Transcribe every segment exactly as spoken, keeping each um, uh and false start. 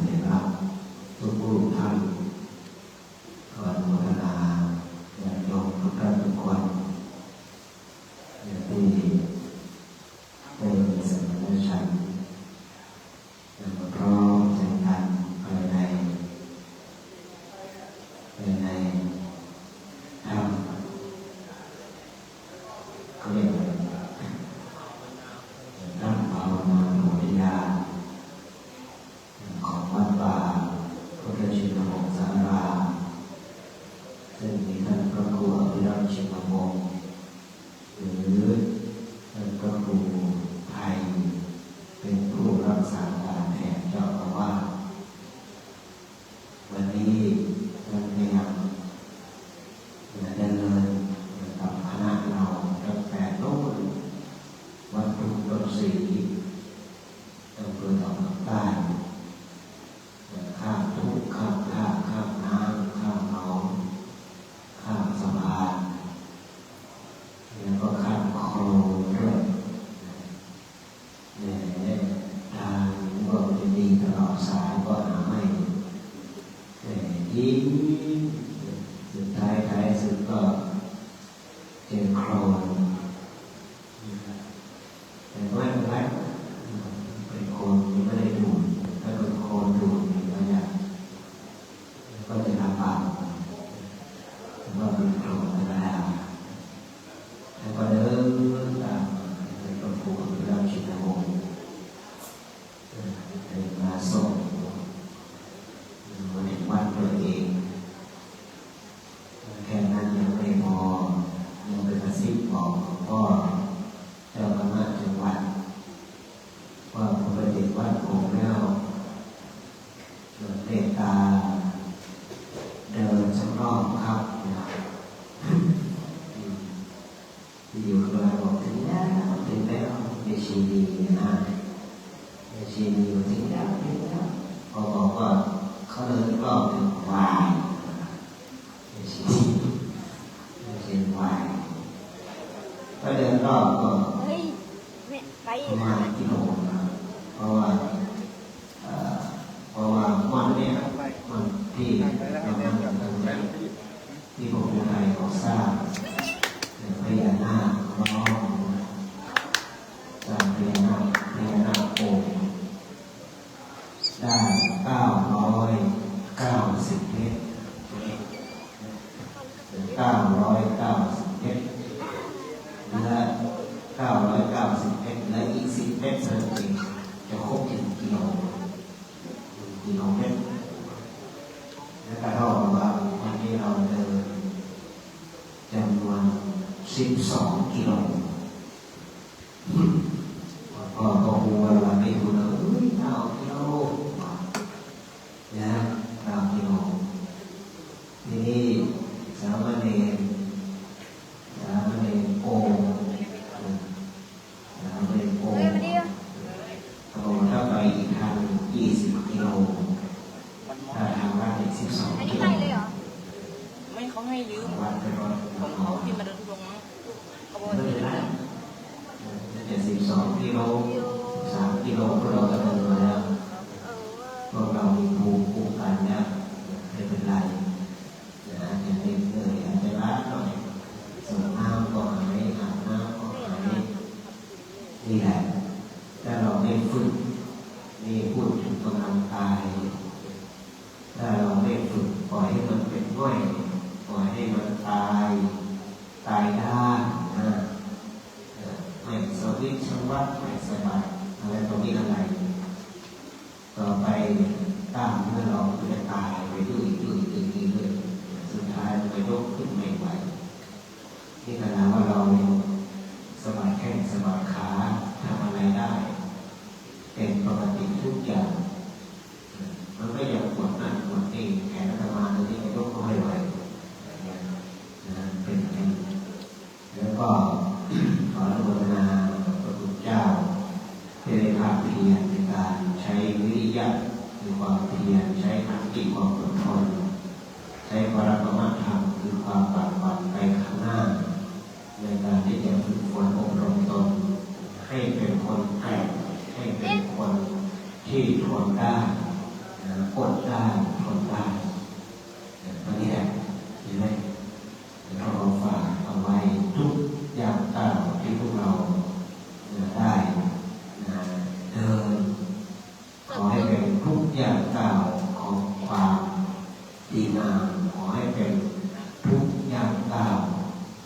เถระทุกรูปท่าน ขออนุโมทนาญาติโยมทุกท่านทุกคน ที่ได้มีสมณฉันท์ แล้วก็พร้อมใจกันภายใน ภายในถ้ำ เขาเรียกอะไร ถ้ำภาวนาโพธิญาณ ของวัดป่าพุทธชินวงศาราม ซึ่งมีท่านพระครูอภิรักษ์ชินวงศ์ หรือท่านพระครูไพย เป็นผู้รักษาการแทนเจ้าอาวาส วันนี้ท่านก็ยังเดินกับคณะเราตั้งแต่โน่นวัดทุ่งต้นศรี อำเภอดอกคำใต้ ข้ามทุ่ง ข้ามท่า ข้ามน้ำ ข้ามหนอง ข้ามสะพาน แล้วก็ข้ามคลองด้วย แหม ทางก็จะดีตลอดสายก็หาไม่ แต่ที่สุดท้ายท้ายสุดก็เจอโคลน แต่ไม่เป็นไร เป็นโคลนยังไม่ได้ดูด ถ้าเป็นโคลนดูดเนี่ยก็จะ ก็จะลำบาก แต่ว่าเป็นโคลนธรรมดา แล้วก็เดินตามมา แล้วก็ครูอภิรักษ์ชินวงศ์ เดินมาส่ง มาถึงวัดตัวเอง แค่นั้นยังไม่พอ ยังไปกระซิบบอกหลวงพ่อเจ้าคณะจังหวัด ว่าพอไปถึงวัดผมแล้ว เกิดเมตตา เดินสักรอบครับ ที่อยู่ข้างหลังบอก "ถึงแล้ว ถึงแล้ว" แม่ชีนีนะ แม่ชีนีบอก "ถึงแล้ว ถึงแล้ว" พอบอกว่าเขาเดินอีกรอบหนึ่ง วาย แม่ชีนี แม่ชีนีวาย ก็เดินรอบก็ เฮ้ย ไม่ไป ประมาณกิโลนะ เพราะว่า เอ่อ เพราะว่างวดเนี้ย งวดที่เรานั่งกันตรงเนี้ย ที่ผมจะไปก่อสร้าง พญานาคร้อง สร้างพญานาค พญานาคโป่ง ได้เก้าร้อยเก้าสิบเมตร เก้าร้อยเก้าสิบเมตร เหลือเก้าร้อยเก้าสิบเมตร เหลืออีกสิบเมตรเท่านั้นเอง จะครบหนึ่งกิโล หนึ่งกิโลเมตร และก็เท่ากับว่าวันนี้เราเดินจำนวนสิบสองกิโล พ่อก็ฮู้ว่าไม่ถูกนะ "เอ้ย เก้ากิโล" นะ เก้ากิโล ทีนี้สามเณร สามเณรโอม สามเณรโอม เฮ้ย มาดิ เขาบอกว่าถ้าไปอีกทางยี่สิบกิโล ถ้าทางลัดอีกสิบสองกิโล ไม่ เขาให้ยืม วัดไปก่อน ของเขาที่มาเดินทุดงค์มั้ง เขาบอกว่า ไม่เป็นไร ตั้งแต่สิบสองกิโล สามกิโล พวกเราก็เดินมาแล้ว พวกเรามีภูมิคุ้มกันแล้ว ไม่เป็นไร นะ อาจจะเหน็ดเหนื่อย อาจจะล้าหน่อย ส่งน้ำก็หาย อาบน้ำก็หาย นี่แหละ ถ้าเราไม่ฝึก นี่พูดถึงกำลังกาย ถ้าเราไม่ฝึก ปล่อยให้มันเป็นง่อย ปล่อยให้มันตาย ตายด้านนะ เอ่อ ไม่สวิตชวัต ไม่สะบัด อะไรต่อมีอะไร ต่อไปกล้ามเนื้อเราก็จะตายไปเรื่อยๆ เรื่อยๆ เรื่อยๆ สุดท้ายมันก็ยกขึ้นไม่ไหว นี่ขนาดว่าเรายังสะบัดแข้งสะบัดขา ทำอะไรได้ เป็นปกติทุกอย่าง มันก็ยังปวดนั่นปวดนี่ แขนอาตมาตอนนี้ก็ยกไม่ไหว อย่างเงี้ยนะ เป็นอย่างนี้ แล้วก็ขออนุโมทนากับพระคุณเจ้า ที่ได้ภาคเพียรในการใช้วิริยะ คือความเพียร ใช้ขันติ ความอดทน ใช้ปรัตตมธรรม คือความบากบั่นไปข้างหน้า ในการที่จะฝึกฝนอบรมตน ให้เป็นคนแกร่ง ให้เป็นคนที่ทนได้ นะ อดได้ทนได้ อันนี้แหละ เห็นไหม เราฝากเอาไว้ทุกย่างก้าวที่พวกเราได้เดิน ขอให้เป็นทุกย่างก้าวของความดีงาม ขอให้เป็นทุกย่างก้าว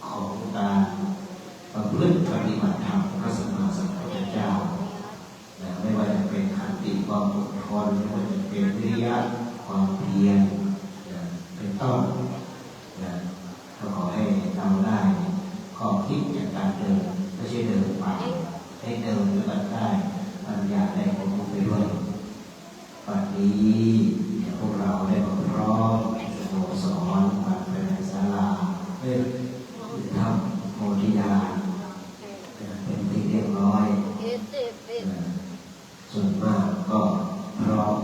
ของการประพฤติปฏิบัติธรรมของพระสัมมาสัมพุทธเจ้า นะ ไม่ว่าจะเป็นขันติความอดทน ไม่ว่าจะเป็นวิริยะความเพียร นะ เป็นต้น นะ ก็ขอให้เราได้ข้อคิดจากการเดิน ไม่ใช่เดินไป ให้เดินแล้วก็ได้ปัญญา ได้ความรู้ไปด้วย บัดนี้พวกเราได้มาพร้อมสโมสร วัดพระศาลา เอ้ย ธรรมโพธิญาณ เป็นที่เรียบร้อย ส่วนมากก็พร้อม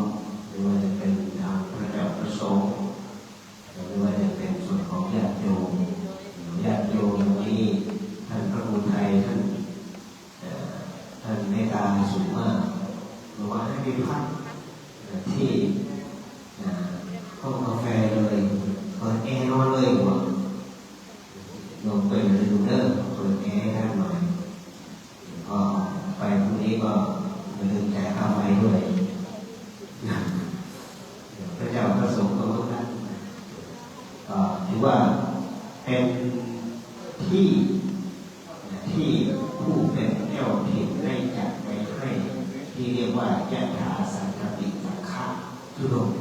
ไม่ว่าจะเป็นทางพระเจ้าพระสงฆ์ ไม่ว่าจะเป็นส่วนของญาติโยม ญาติโยมวันนี้ท่านพระอุทัย ท่าน เอ่อ ท่านเมตตาสูงมาก บอกว่าให้ไปพัก เอ่อ ที่ เอ่อ ห้องกาแฟเลย เปิดแอร์นอนเลย บอก ลงไปเลย ดูเด้อ เปิดแอร์ให้ท่านหน่อย พอไปพรุ่งนี้ก็อย่าลืมจ่ายค่าไฟด้วย เดี๋ยวพระเจ้าพระสงฆ์ก็เหมือนกัน ก็ถือว่าเป็นที่ ที่ผู้เป็นเจ้าถิ่นได้จัดไว้ให้ ที่เรียกว่ายถาสันตติสังฆธุดงค์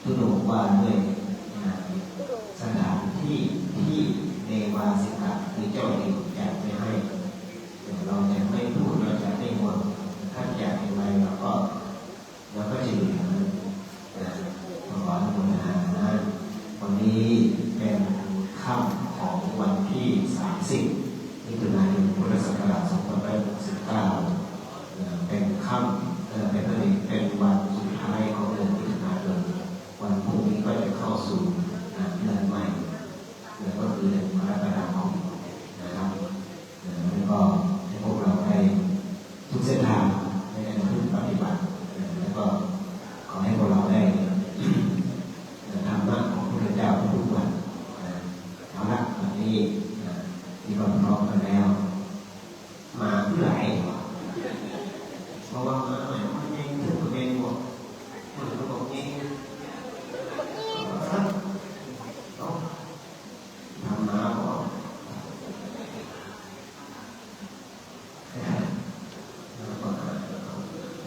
ธุดงค์ว่าด้วย อ่า สถานที่ที่เนวาสิกะ คือเจ้าถิ่นจัดไว้ให้ เราจะไม่พูด เราจะไม่ห่วง ท่านอยากอย่างไรเราก็ เราก็จะอยู่อย่างนั้น นะ ขออนุโมทนานะ วันนี้เป็นค่ำของวันที่ สามสิบ มิถุนายน พุทธศักราช สองพันห้าร้อยหกสิบเก้า นะ เป็นค่ำ เอ่อ เป็นอะไร เป็นวันสุดท้ายของเดือนมิถุนายน วันพรุ่งนี้ก็จะเข้าสู่ นะ เดือนใหม่ นะ ก็คือเดือนกรกฎาคม นะครับ นะ แล้วก็ให้พวกเราได้ทุกเส้นทาง ในการประพฤติปฏิบัติ นะ แล้วก็ขอให้พวกเราได้ นะ ธรรมะของพระพุทธเจ้าทุกวัน นะ เอาละ วันนี้ นะ ที่เราพร้อมกันแล้ว มาเพื่ออะไรวะ เพราะว่ามาหน่อยมันยังถึงประเด็นหมด มันก็บอกเอง ครับ เนาะ ทำมาบอก อ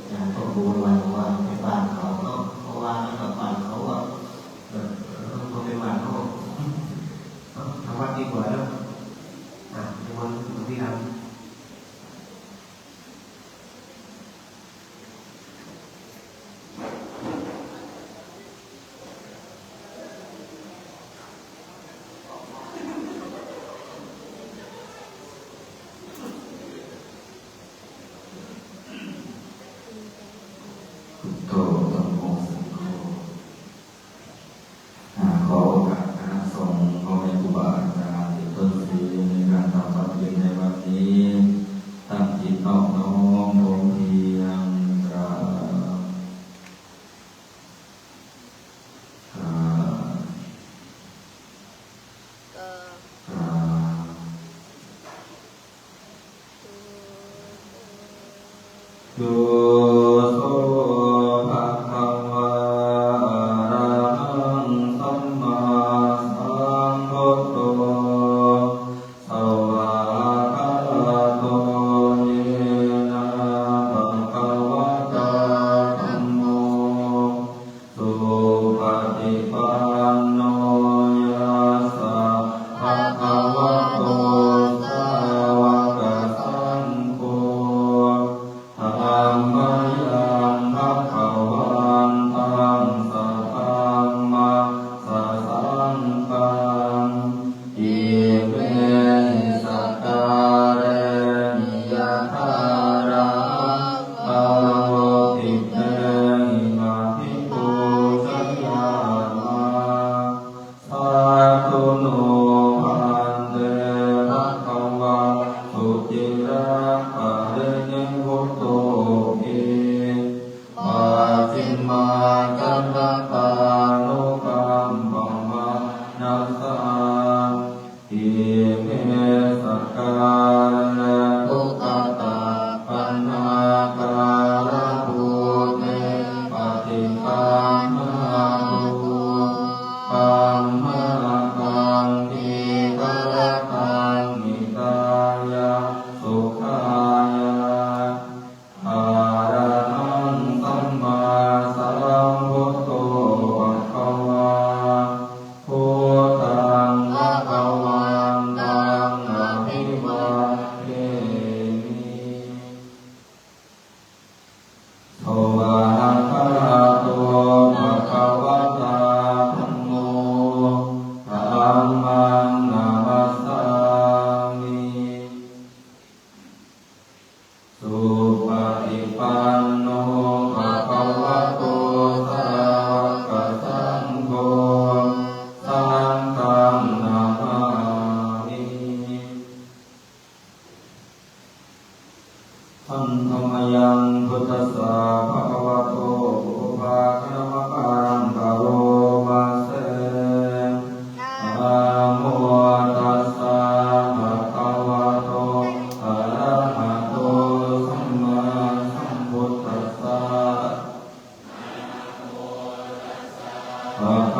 าจารย์ก็โวยวายว่าเป็นบ้านเขาเนาะ เพราะว่ามันก็บ้านเขาอะ เออ มันก็เป็นบ้านเขา เนาะ ทำวัดดีกว่าเนาะ อ่ะ นิมนต์หลวงพี่ดำ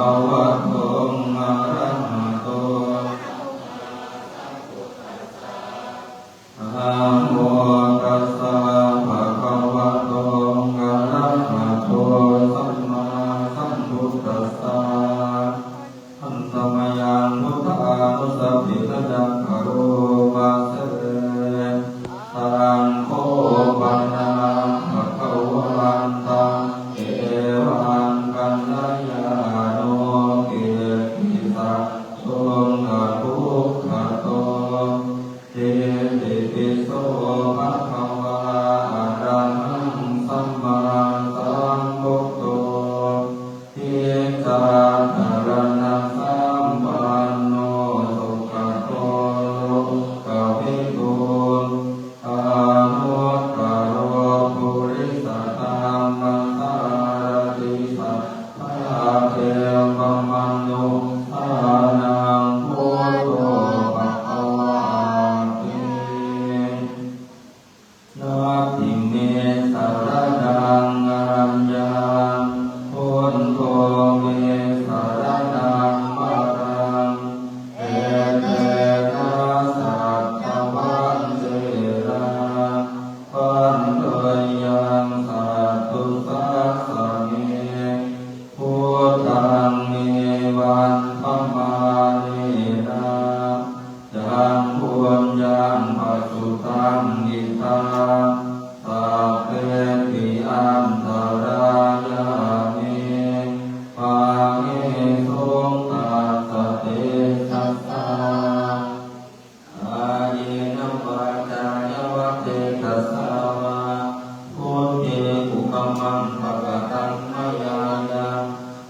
bhagavato arahato Namo tassa bhagavato arahato sammāsambuddhassa. Handa mayaṃ buddhānussatinayaṃ karoma se. Saṅgho pana bhagavantaṃ evaṃ kalyāṇo kittisaddo abbhuggato. Itipi so bhagavā arahaṃ sammāsambuddho vijjācaraṇasampanno sugato lokavidū anuttaro purisadammasārathi satthā devamanussānaṃ buddho bhagavāti. Natthi me saraṇaṃ aññaṃ, buddho me saraṇaṃ varaṃ, etena saccavajjena vaḍḍheyyaṃ satthu sāsane. Buddhaṃ me vandamānena yaṃ puññaṃ pasutaṃ idha, sabbepi antarāyā me māhesuṃ tassa tejasā. Kāyena vācāya va cetasā vā, buddhe kukammaṃ pakataṃ mayā yaṃ,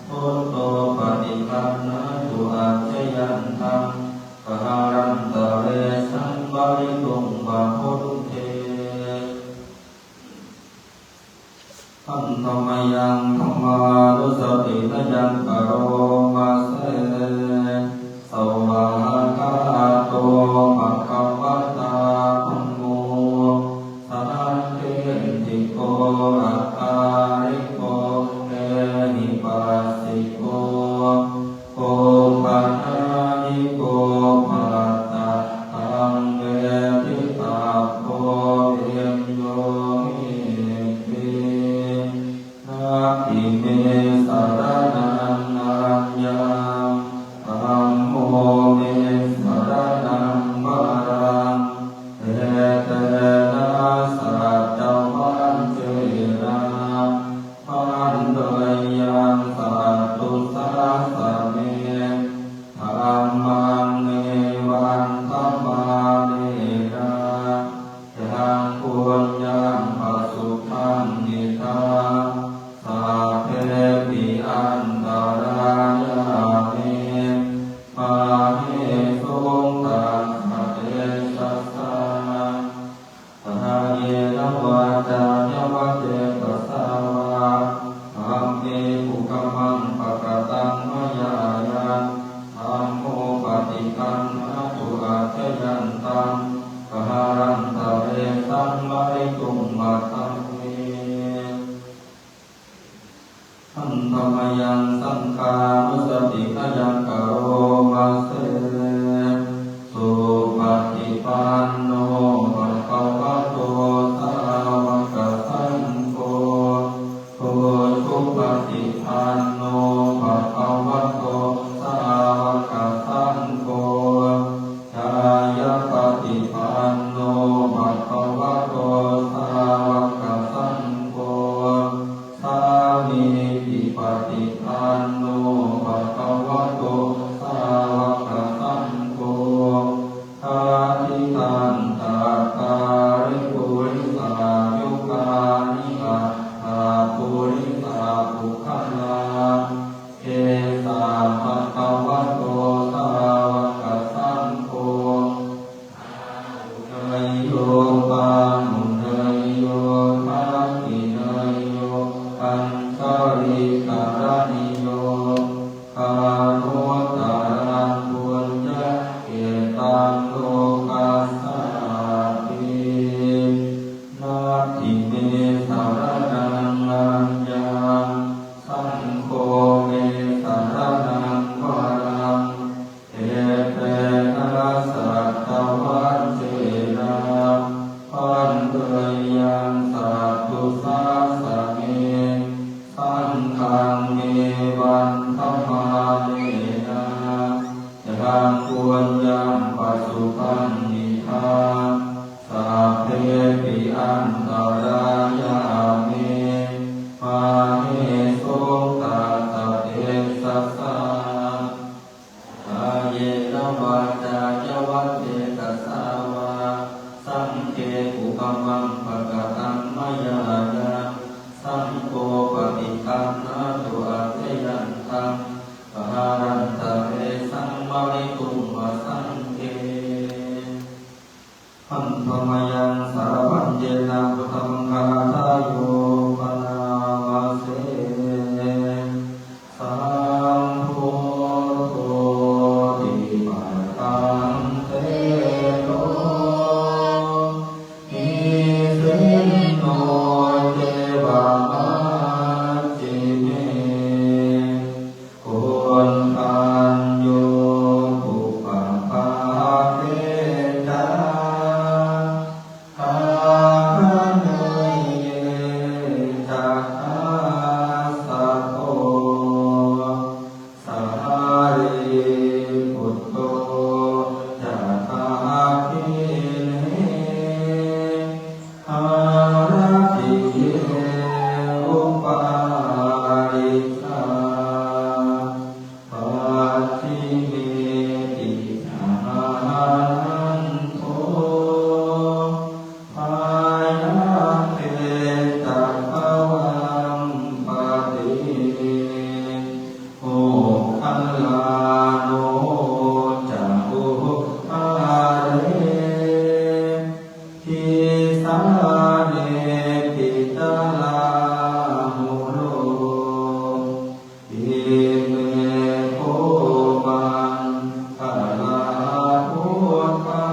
buddho paṭiggaṇhatu accayantaṃ, kālantare saṃvarituṃ va buddhe. Handa mayaṃ dhammānussatinayaṃ karoma se. Svākkhāto bhagavatā dhammo, sandiṭṭhiko akāliko ehipassiko, opanayiko paccattaṃ veditabbo viññūhīti. Natthi me saraṇaṃ aññaṃ, dhammo me saraṇaṃ varaṃ, etena saccavajjena vaḍḍheyyaṃ satthu sāsane. Dhammaṃ me vandamānena yaṃ puññaṃ pasutaṃ idha, sabbepi antarāyā me māhesuṃ tassa tejasā. Kāyena vācāya va cetasā vā, dhamme kukammaṃ pakataṃ mayā yaṃ, dhammo paṭiggaṇhatu accayantaṃ, kālantare saṃvarituṃ va dhamme. Handa mayaṃ saṅghānussatinayaṃ karoma se. Supaṭipanno bhagavato sāvakasaṅgho, ujupaṭipanno bhagavato sāvakasaṅgho, ñāyapaṭipanno bhagavato sāvakasaṅgho, sāmīcipaṭipanno bhagavato sāvakasaṅgho, yadidaṃ cattāri purisayugāni aṭṭha purisapuggalā, esa bhagavato sāvakasaṅgho, āhuneyyo pāhuneyyo dakkhiṇeyyo añjalikaraṇīyo, anuttaraṃ puññakkhettaṃ lokassāti. Natthi me saraṇaṃ aññaṃ, saṅgho me saraṇaṃ Māhesuṃ tassa tejasā, kāyena vācāya va cetasā vā, saṅghe kukammaṃ pakataṃ mayā yaṃ, saṅgho paṭiggaṇhātu accayantaṃ, kālantare saṃvarituṃ va saṅghe. Handa mayaṃ sarapaññena buddhaṃ gathāyo bhaṇāma se. Sambuddho dipakkhante nisinno ceva majjhime, koṇḍañño pubbabhāge ca dakkhiṇe ca dajjaggo, sārīputto ca dakkhiṇe, haratiye upādi ca pacchimeti ca ānando, byagghe ca gavampati, moggallāno ca uttare, disānepi ca rāhulo. Ime kho maṅgalā buddhā,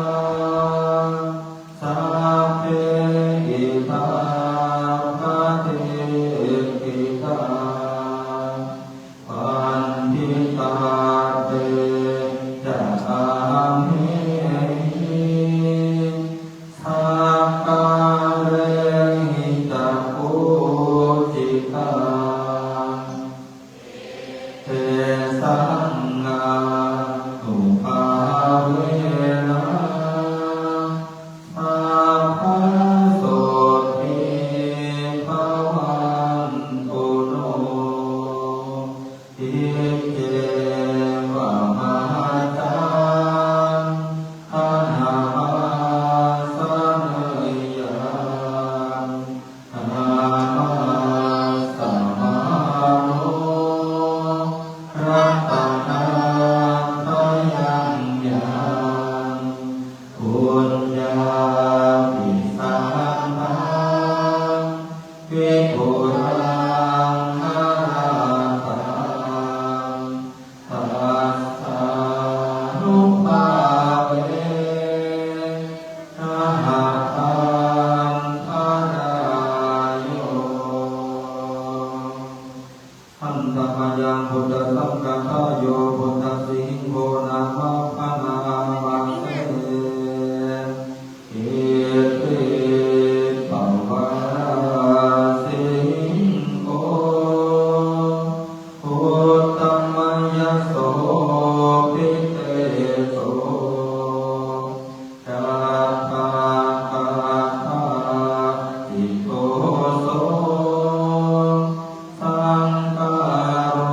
sabbe idha patiṭṭhitā, paṇḍitāte ca amhehi, sakkārehi ca pūjitā. Tesaṃ ānubhāvena sabbasotthī bhavantu no. Iccevamanussaṃ anabhāsayāmi. Ābhassamāno ratanattayaṃ yaṃ puññābhisandaṃ vipulaṃ alatthaṃ, tassānubhāvena aggappattāyo. Handa mayaṃ buddhasaṅghañca yo buddhasīho nāma bhaṇāma se. Iti pavaradhasīho buddhaṃ mayā so bhitejo, tathāgatā ito so saṅkhāro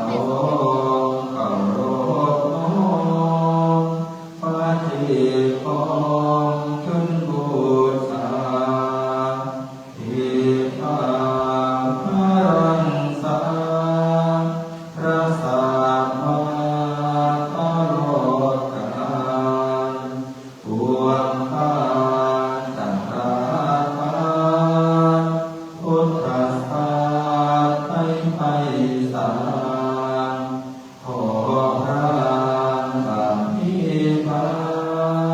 เคารพน้อมพระจีวรขึ้นบูชา ที่พระรังสา พระสามาตลอดกาล ปวงข้าจักราทานพุทธศาสนาให้ไพศาล ขอพระอภิบา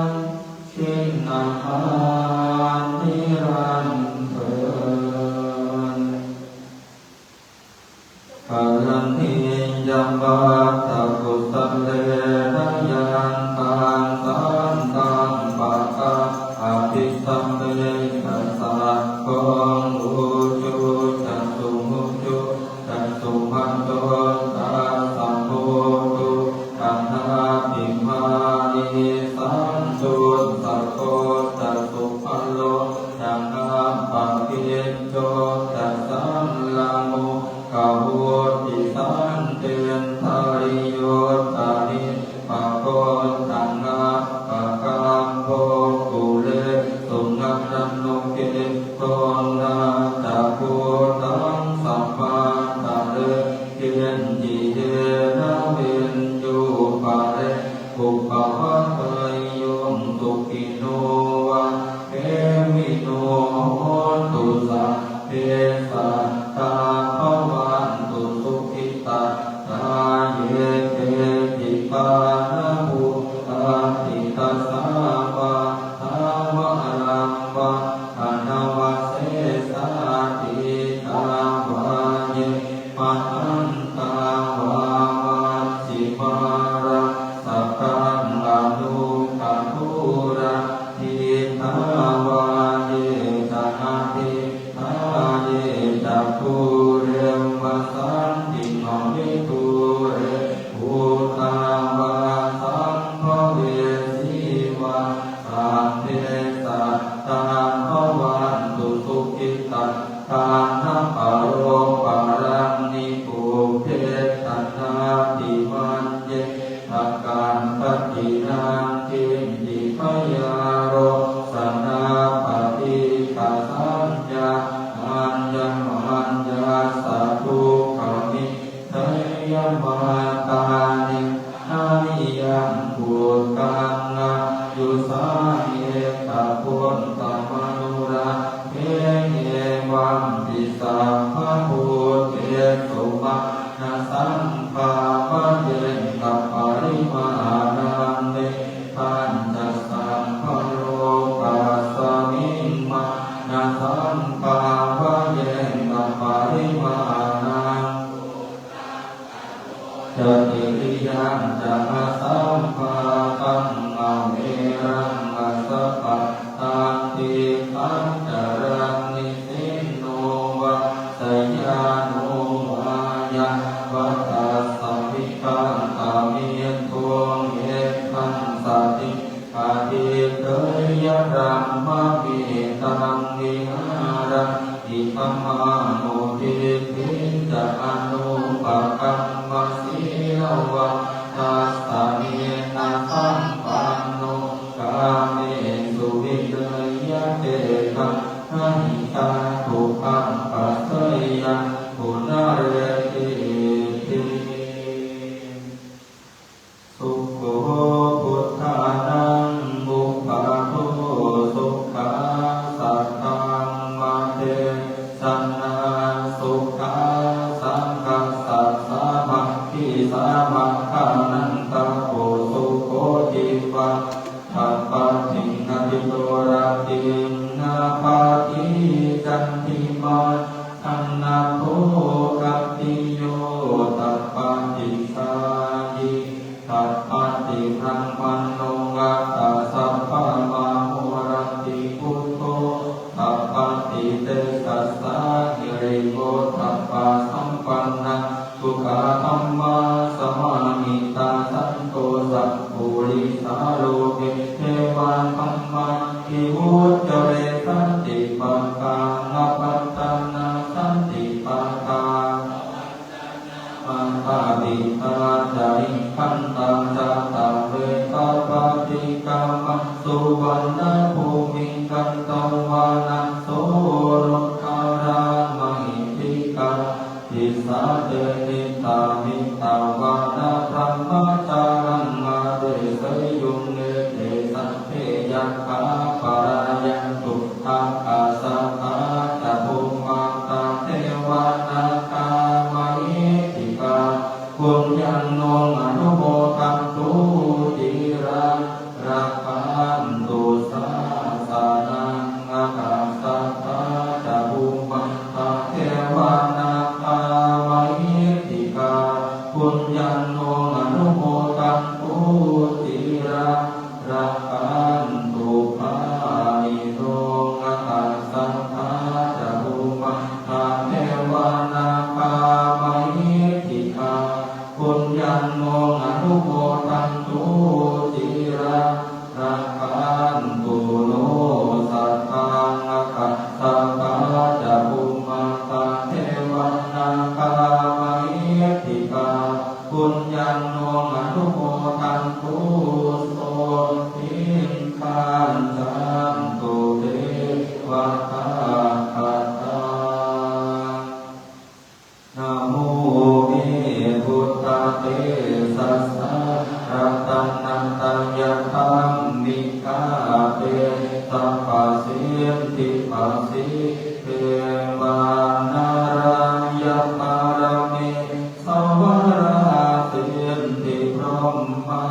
ลชินทานนิรันดร์เทอญ Karaṇīyamatthakusalena yantaṃ santaṃ pakā abhisamecca, sakko ujū ca suhujū ca suvaco cassa mudu anabhimānī, santussako ca subharo ca appakicco ca sallamo kavutti, santindriyo ca nipako ca appagabbho kulesu na jaññu, khiḍḍo na ca khuddaṃ samācare kiñci, yena viññū pare upavadeyyuṃ. Sukhino vā khemino hontu, sabbe sattā bhavantu sukhitattā. Ye keci pāṇabhūtatthi tasā vā thāvarā vā anavasesā, dīghā vā ye matantā vā majjhimā rassakā aṇukathūlā, diṭṭhā vā ye ca adiṭṭhā ye ca dūre vasanti avidūre, bhūtā vā sambhavesī vā, sabbe sattā bhavantu sukhitattā. Na paro paraṃ nikubbetha, nātimaññetha katthaci naṃ kiñci, byārosanā paṭighasaññā, aññamaññassa dukkhamiccheyya. Mātā neva niyaṃ puttaṃ, āyusā ekaputtamanurakkhe, evampi sabbabhūtesu mānasam bhāvaye, saparimāṇaṃ me bhaññasaṃ parokasmiṃ, mānasam bhāvaye saparimāṇaṃ. Ca tiriyañca asambādhaṃ, averaṃ asapattaṃ, tiṭṭhañcaraṃ nisinno vā, sayāno vā yāvatassa vigatamiddho, evaṃ satiṃ adhiṭṭheyya, brahmametaṃ vihāraṃ idhamāhu. Diṭṭhiñca anupagamma sīlavā, dassanena sampanno, kāmesu vineyya gedhaṃ, na hi jātu gabbhaseyyaṃ punaretīti. Sukho buddhānaṃ uppādo, sukhā saddhammadesanā, sukhā saṅghassa sāmaggī, sāvakānaṃ tapo, sukho divā tapati, ādicco rattiṃ ābhāti candimā, sannaddho khattiyo tapati, jhāyī tapati brāhmaṇo, atha sabbamahorattiṃ buddho tapati tejasā. Hirikopāsasampannaṃ sukkadhammasamāhitā, santo sappurisā loke devadhammāti vuccare. Santi pakkhā pavattannā, santi pādā pavañcanā, mātāpi Sita ca nikkhantā jātaveda paṭikkama suvaṇṇabhūmiṃ gantvāna soṇuttarā mahiddhikā disā te niddhamitvāna brahmajālaṃ adeseyyuṃ. Ete sabbe yakkhā palāyantu, rakkhasā ca bhummaṭṭhā devā nāgā mahiddhikā, puññaṃ no anumodantu, ciraṃ rakkhantu sāsanaṃ. Ākāsaṭṭhā ca bhummaṭṭhā devā nāgā mahiddhikā, puññaṃ no anumodantu, ciraṃ rakkhantu pāṇino. Ākāsaṭṭhā ca bhummaṭṭhā devā nāgā mahiddhikā, puññaṃ no anumodantu, ciraṃ rakkhantu no sadā. Ākāsaṭṭhā ca bhummaṭṭhā devā nāgā mahiddhikā, puññaṃ no anumodantu, sotthiṃ gacchantu devatāgatā. Namo me buddhatejasā ratanattayadhammikā tejapasiddhi pasīdevā nārāyaparamesavarā siddhibrahmā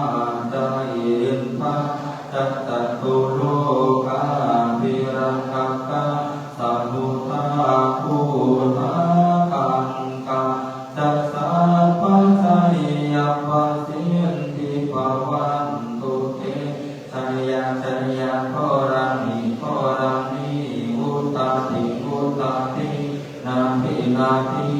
ca indā ca catulokā abhirakkhakā samuddā bhūtā gaṅgā ca sabbā jayapasiddhi bhavantu te. Jaya jaya dharaṇi dharaṇī udadhi udadhī nadi nadī.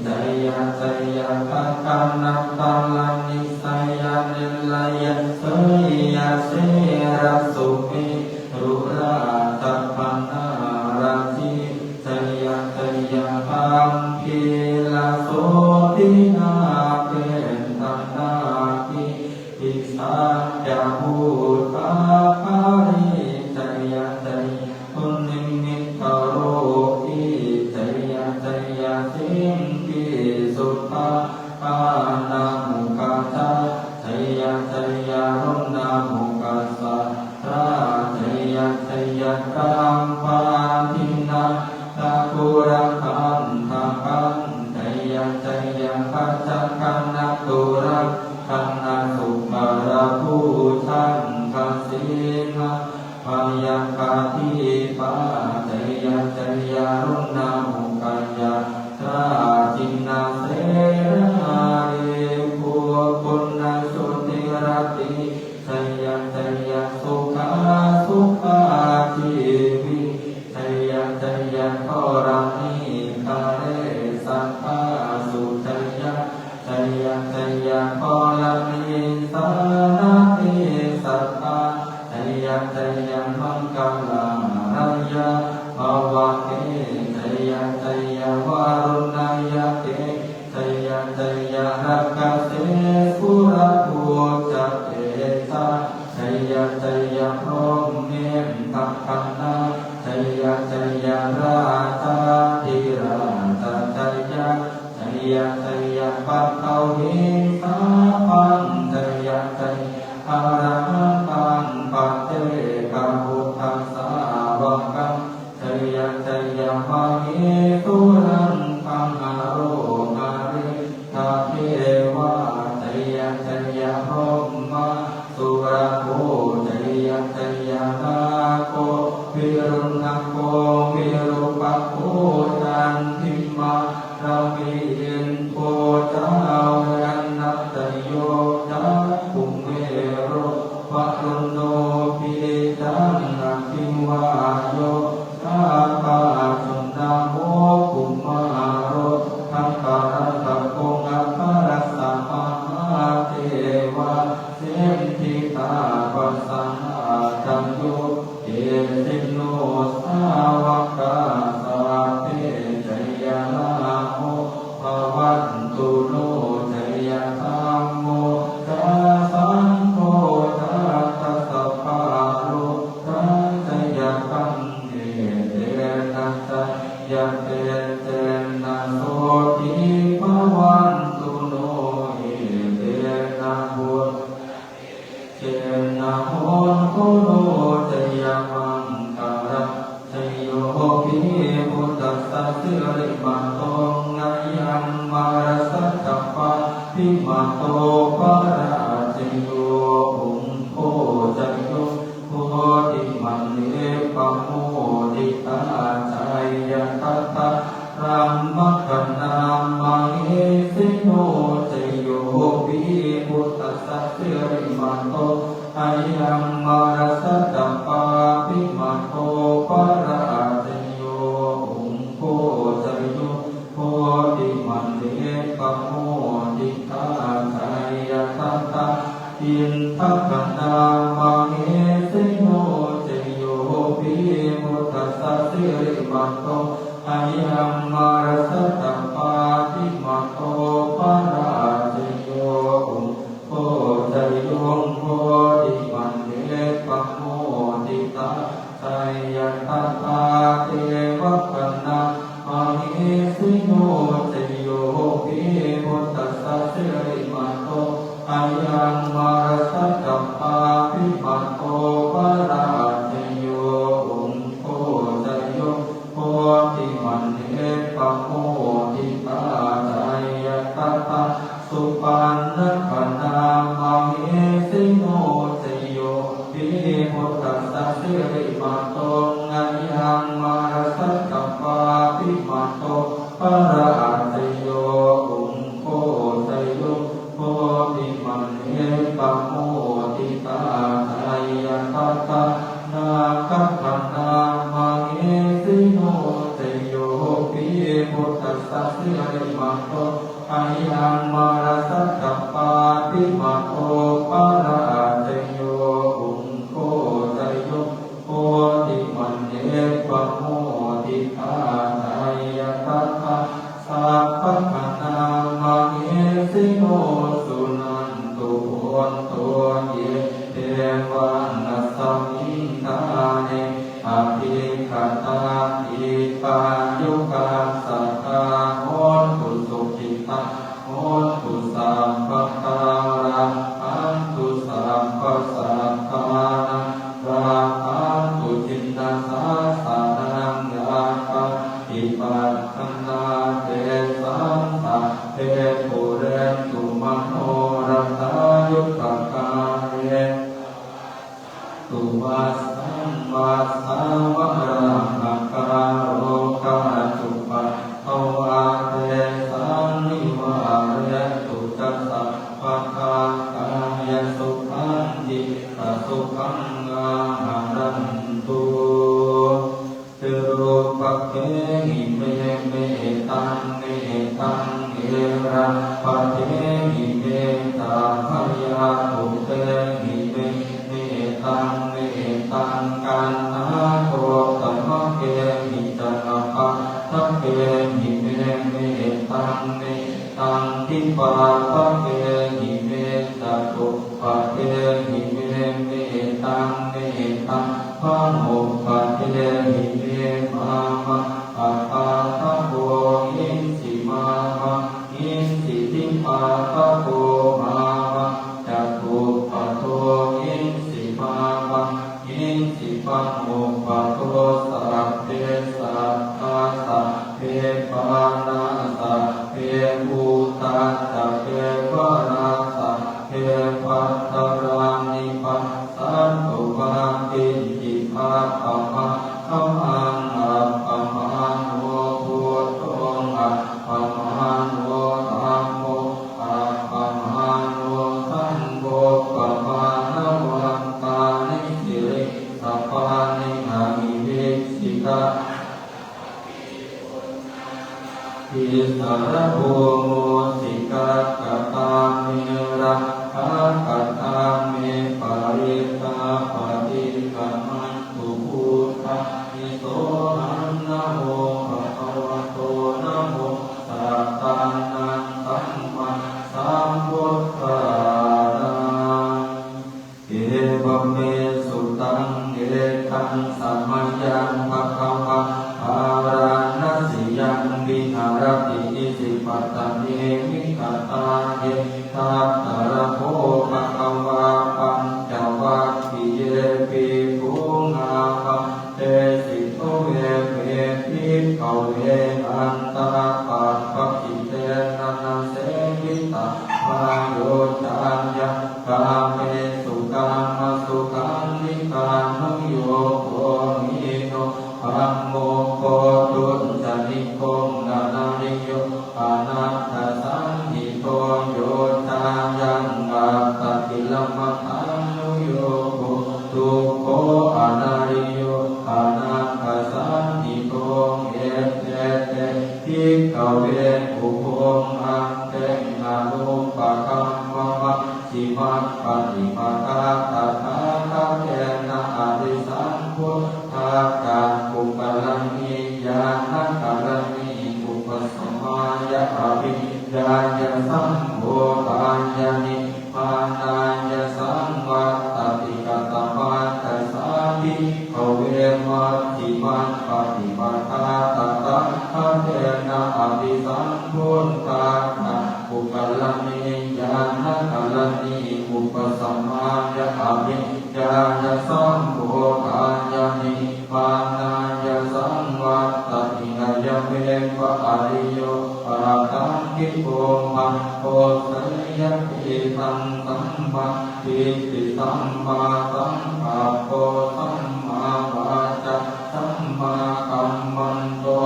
Jaya jaya gaganatalanisaya nirayasayasena sera sumerurājabala narajī. Jaya jaya gambhīra sombhī nāgendanāgī pisāca bhūtakālī. Jaya jaya dunnimittarogī. Jaya jaya siṅgī sudakkhānamukajā. Jaya jaya varuṇamukhasātrā. Jaya jaya dāvaggicakkam garudakkhandhakaṃ. Jaya jaya bhajagganaturakkhaṇasukarabhujaṅgasīhabyagghadīpā. Jaya jaya varuṇamukhayātrā. Jinasena ripubbuṇṇasuddhiratī. Jaya jaya sukhā sukhā jīvī. Jaya jaya dharaṇītale sadā sujayā. Jaya jaya dharaṇī santi sadā. Jaya jaya maṅkarājaraññā bhavagge. Jaya jaya varuṇayakkhe. Jaya jaya rakkhase surabhujatejā. Jaya jaya brahmendagaṇā. Jaya jaya rājādhirājajaya. Jaya jaya paṭhaviṃ sabbaṃ. Jaya jaya arahantaṃ paccekabuddhasāvakaṃ. Jaya jaya mahesuraṃ brahmalokā indadevā. Jaya jaya brahmā surakkho. Jaya jaya nāgo viruḷhako virūpakkho candimā ravi indo ca verana. Jaya pimāto parājayo, ugghosayuṃ bodhimaṇḍe pamoditā, jaya tadā brahmagaṇā mahesino. Jayopi buddhassa sirīmato ayaṃ, mārassa ca pāpimato parājayo, ugghosayuṃ bodhimaṇḍe pamoditā, jaya tadā indagaṇā mahesino. Jayopi buddhassa sirīmato ayaṃ, mārassa ca pāpimato parājayo, ugghosayuṃ bodhimaṇḍe pamoditā, jaya tadā devagaṇā mahesino. Jayopi buddhassa sirīmato ayaṃ, mārassa ca pāpimato parājayo, ugghosayuṃ bodhimaṇḍe pamoditā, jaya tadā supaṇṇagaṇā mahesino. Jayopi buddhassa sirīmato ayaṃ, mārassa ca pāpimato parājayo, ugghosayuṃ bodhimaṇḍe pamoditā, jaya tadā nāgagaṇā mahesino. Jayopi buddhassa sirīmato ayaṃ, mārassa ca pāpimato parājayo, ugghosayuṃ bodhimaṇḍe pamoditā, jaya tadā sabbagaṇā mahesino. Suṇantu bhonto ye devā, asmiṃ ṭhāne adhigatā, dīghāyukā sadā hontu, sukhitā hontu sabbadā, rakkhantu sabbasattānaṃ, rakkhantu jinasāsanaṃ. Yā kāci patthanā tesaṃ, sabbe pūrentu manorathā, yuttakāle tu vassam vassā, valāhakā rogā cupaddavā, tesaṃ nivārentu ca sabbadā, kāyasukhaṃ cittasukhaṃ āharantu. Viruḷhakkhemhi me mettaṃ, mettaṃ erāpathemhi, mettaṃ bhayātutemhi me mettaṃ, mettaṃ kaṇhāgotamakkhemhi ca, nappāṭhakkemhi me mettaṃ, mettaṃ dipāṭhakkemhi me, catuppāṭhehi me mettaṃ, mettaṃ paññuppāṭhehi me, mā ma pa pāṭhako hiṃsi, mā ma hiṃsi dipāṭhako, mā ma catuppāṭho hiṃsi, mā ma hiṃsi paññuppāṭho. Sabbe sattā sabbe pāṇā sabbe bhūtā sabbe valā sabbe bhadrāni passantu, mā kiñci pāpamāgamaṃ. Appamāṇo buddho, appamāṇo dhammo, appamāṇo saṅgho, pamāṇavantāni sirīsapāni ahi vicchikā issarabhū mūsikā, katā me rakkhā, katā me parittā, paṭikkamantu bhūtāni. Sohaṃ namo bhagavato, namo sattannaṃ sammāsambuddhānaṃ. Evaṃ me sutaṃ. Ekaṃ samayaṃ bhagavā bārāṇasiyaṃ viharati isipatane migadāye. Tatra kho bhagavā pañcavaggiye bhikkhū āmantesi: Dveme, bhikkhave, antā pabbajitena na sevitav Yo cāyaṃ kāmesu kāmasukhallikānuyogo hīno gammo pothujjaniko anariyo anatthasañhito, yo cāyaṃ attakilamathānuyogo dukkho anariyo anatthasañhito. Ete te bhikkhave ubho manteṅgarūpakamma majjhimappaṭipadā tathāgatena abhisambuddhā cakkhukaraṇī ñāṇakaraṇī upasamāya abhiññāya sambodhāya nibbānāya saṃvattati. Katamā ca sā bhikkhave majjhimappaṭipadā tathāgatena abhisambuddhā cakkhukaraṇī ñāṇakaraṇī upasamāya abhiññāya sambodhāya nibbānāya saṃvattati? Ayameva ariyo aṭṭhaṅgiko maggo, seyyathīdaṃ: sammādiṭṭhi sammāsaṅkappo sammāvācā sammākammanto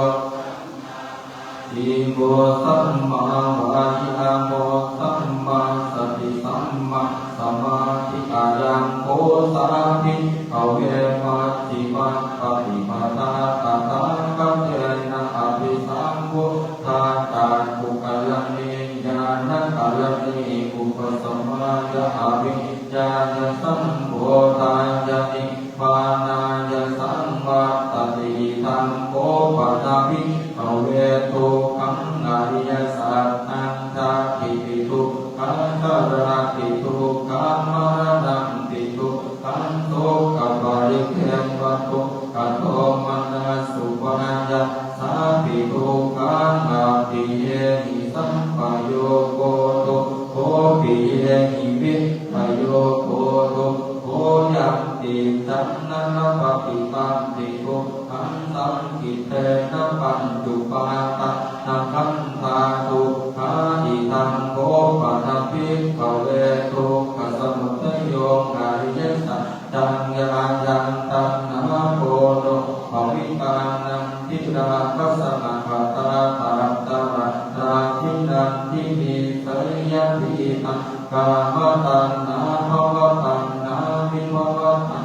jīvo sammāvāyāmo sammāsati sammāsamādhi. Ayaṃ kho sā bhikkhave majjhimappaṭipadā tathāgatena abhisambuddhā cakkhukaraṇī ñāṇakaraṇī upasamāya abhiññāya sambodhāya nibbānāya saṃvattati. Idaṃ kho pana bhikkhave dukkhaṃ ariyasaccaṃ. Jātipi dukkhā jarāpi dukkhā maraṇampi dukkhaṃ dukkhadomanassupāyāsāpi dukkhā appiyehi sampayogo dukkho piyehi vippayogo dukkho yampicchaṃ na labhati tampi dukkhaṃ saṅkhittena pañcupādānakkhandhā dukkhā. Idaṃ kho pana bhikkhave dukkhasamudayo ariyasaccaṃ. Yāyaṃ taṇhā ponobbhavikā nandirāgasahagatā tatra tatrābhinandinī, seyyathīdaṃ: kāmataṇhā bhavataṇhā vibhavataṇhā.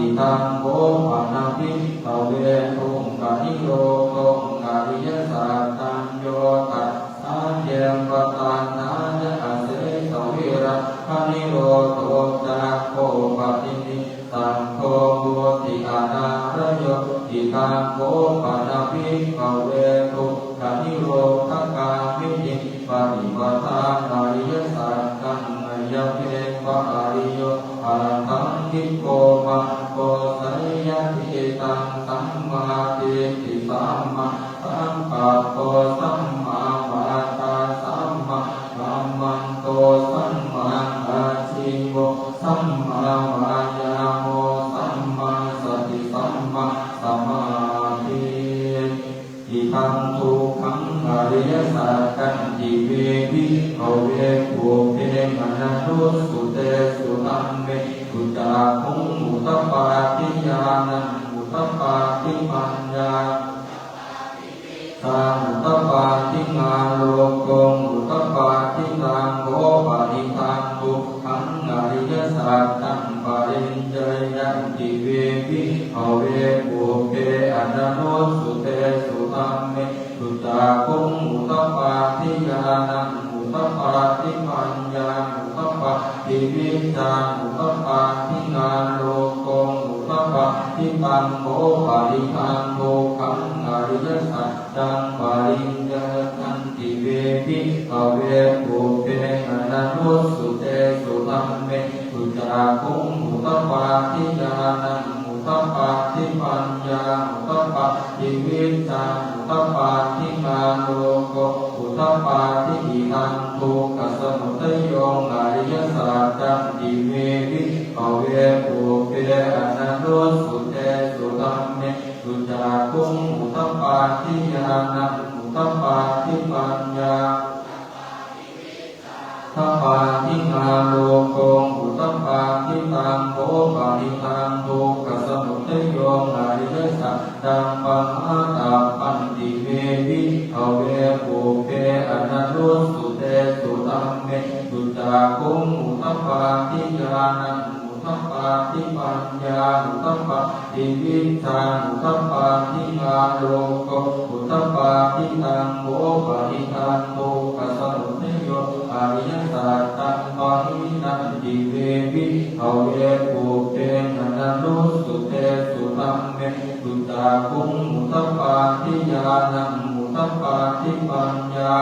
Idaṃ kho pana bhikkhave dukkhanirodho ariyasaccaṃ. Yo tassāyeva taṇhāya asesavirāganirodho cāgo paṭinissaggo mutti anālayo. Idaṃ kho pana bhikkhave dukkhanirodhagāminī paṭipadā ariyasaccaṃ. Ayameva ariyo aṭṭhaṅgiko maggo, seyyathīdaṃ: sammādiṭṭhi sammāsaṅkappo sammāvācā sammākammanto sammāājīvo sammāvāyāmo sammāsati sammāsamādhi. Idaṃ dukkhaṃ ariyasaccanti me bhikkhave pubbe ananussutesu dhammesu cakkhuṃ udapādi ñāṇaṃ udapādi paññā udapādi vijjā udapādi āloko udapādi. Taṃ kho panidaṃ dukkhaṃ ariyasaccaṃ pariññeyyanti me bhikkhave pubbe ananussutesu dhammesu cakkhuṃ udapādi ñāṇaṃ udapādi paññā udapādi vijjā udapādi āloko udapādi. Taṃ kho panidaṃ dukkhaṃ ariyasaccaṃ pariññeyyanti me bhikkhave pubbe ananussutesu dhammesu cakkhuṃ udapādi ñāṇaṃ udapādi paññā udapādi vijjā udapādi āloko udapādi. Idaṃ dukkhasamudayo ariyasaccanti me bhikkhave pubbe ananussutesu dhammesu cakkhuṃ udapādi ñāṇaṃ udapādi paññā udapādi vijjā udapādi āloko udapādi. Taṃ kho panidaṃ dukkhasamudayo ariyasaccaṃ pahātabbanti me bhikkhave pubbe ananussutesu dhammesu cakkhuṃ udapādi ñāṇaṃ udapādi paññā udapādi vijjā udapādi āloko udapādi. Taṃ kho panidaṃ dukkhasamudayo ariyasaccaṃ pahīnanti me bhikkhave pubbe ananussutesu dhammesu cakkhuṃ udapādi ñāṇaṃ udapādi paññā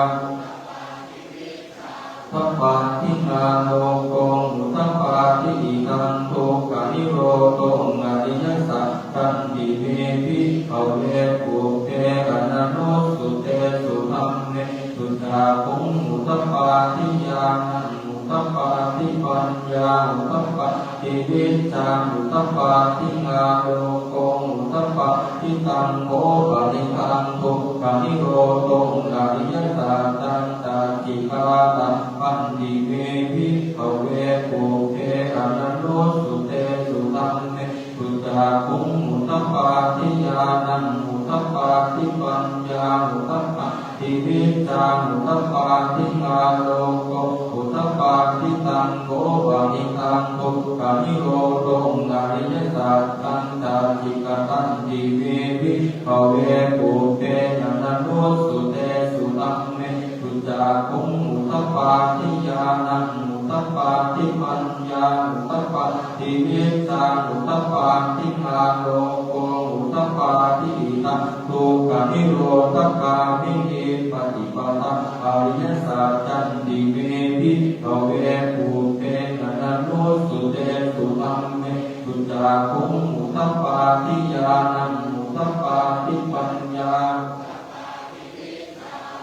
udapādi āloko udapādi. Idaṃ dukkhanirodho ariyasaccanti me bhikkhave pubbe ananussutesu dhammesu cakkhuṃ udapādi ñāṇaṃ udapādi paññā udapādi vijjā udapādi āloko udapādi. Taṃ kho panidaṃ dukkhanirodho ariyasaccaṃ sacchikātabbanti me bhikkhave pubbe ananussutesu dhammesu cakkhuṃ udapādi ñāṇaṃ udapādi paññā udapādi vijjā udapādi āloko udapādi. Taṃ kho panidaṃ dukkhanirodho ariyasaccaṃ sacchikatanti me bhikkhave pubbe ananussutesu dhammesu cakkhuṃ udapādi ñāṇaṃ udapādi paññā udapādi vijjā udapādi āloko udapādi. Idaṃ dukkhanirodhagāminī paṭipadā ariyasaccanti me bhikkhave pubbe ananussutesu dhammesu cakkhuṃ udapādi ñāṇaṃ udapādi paññā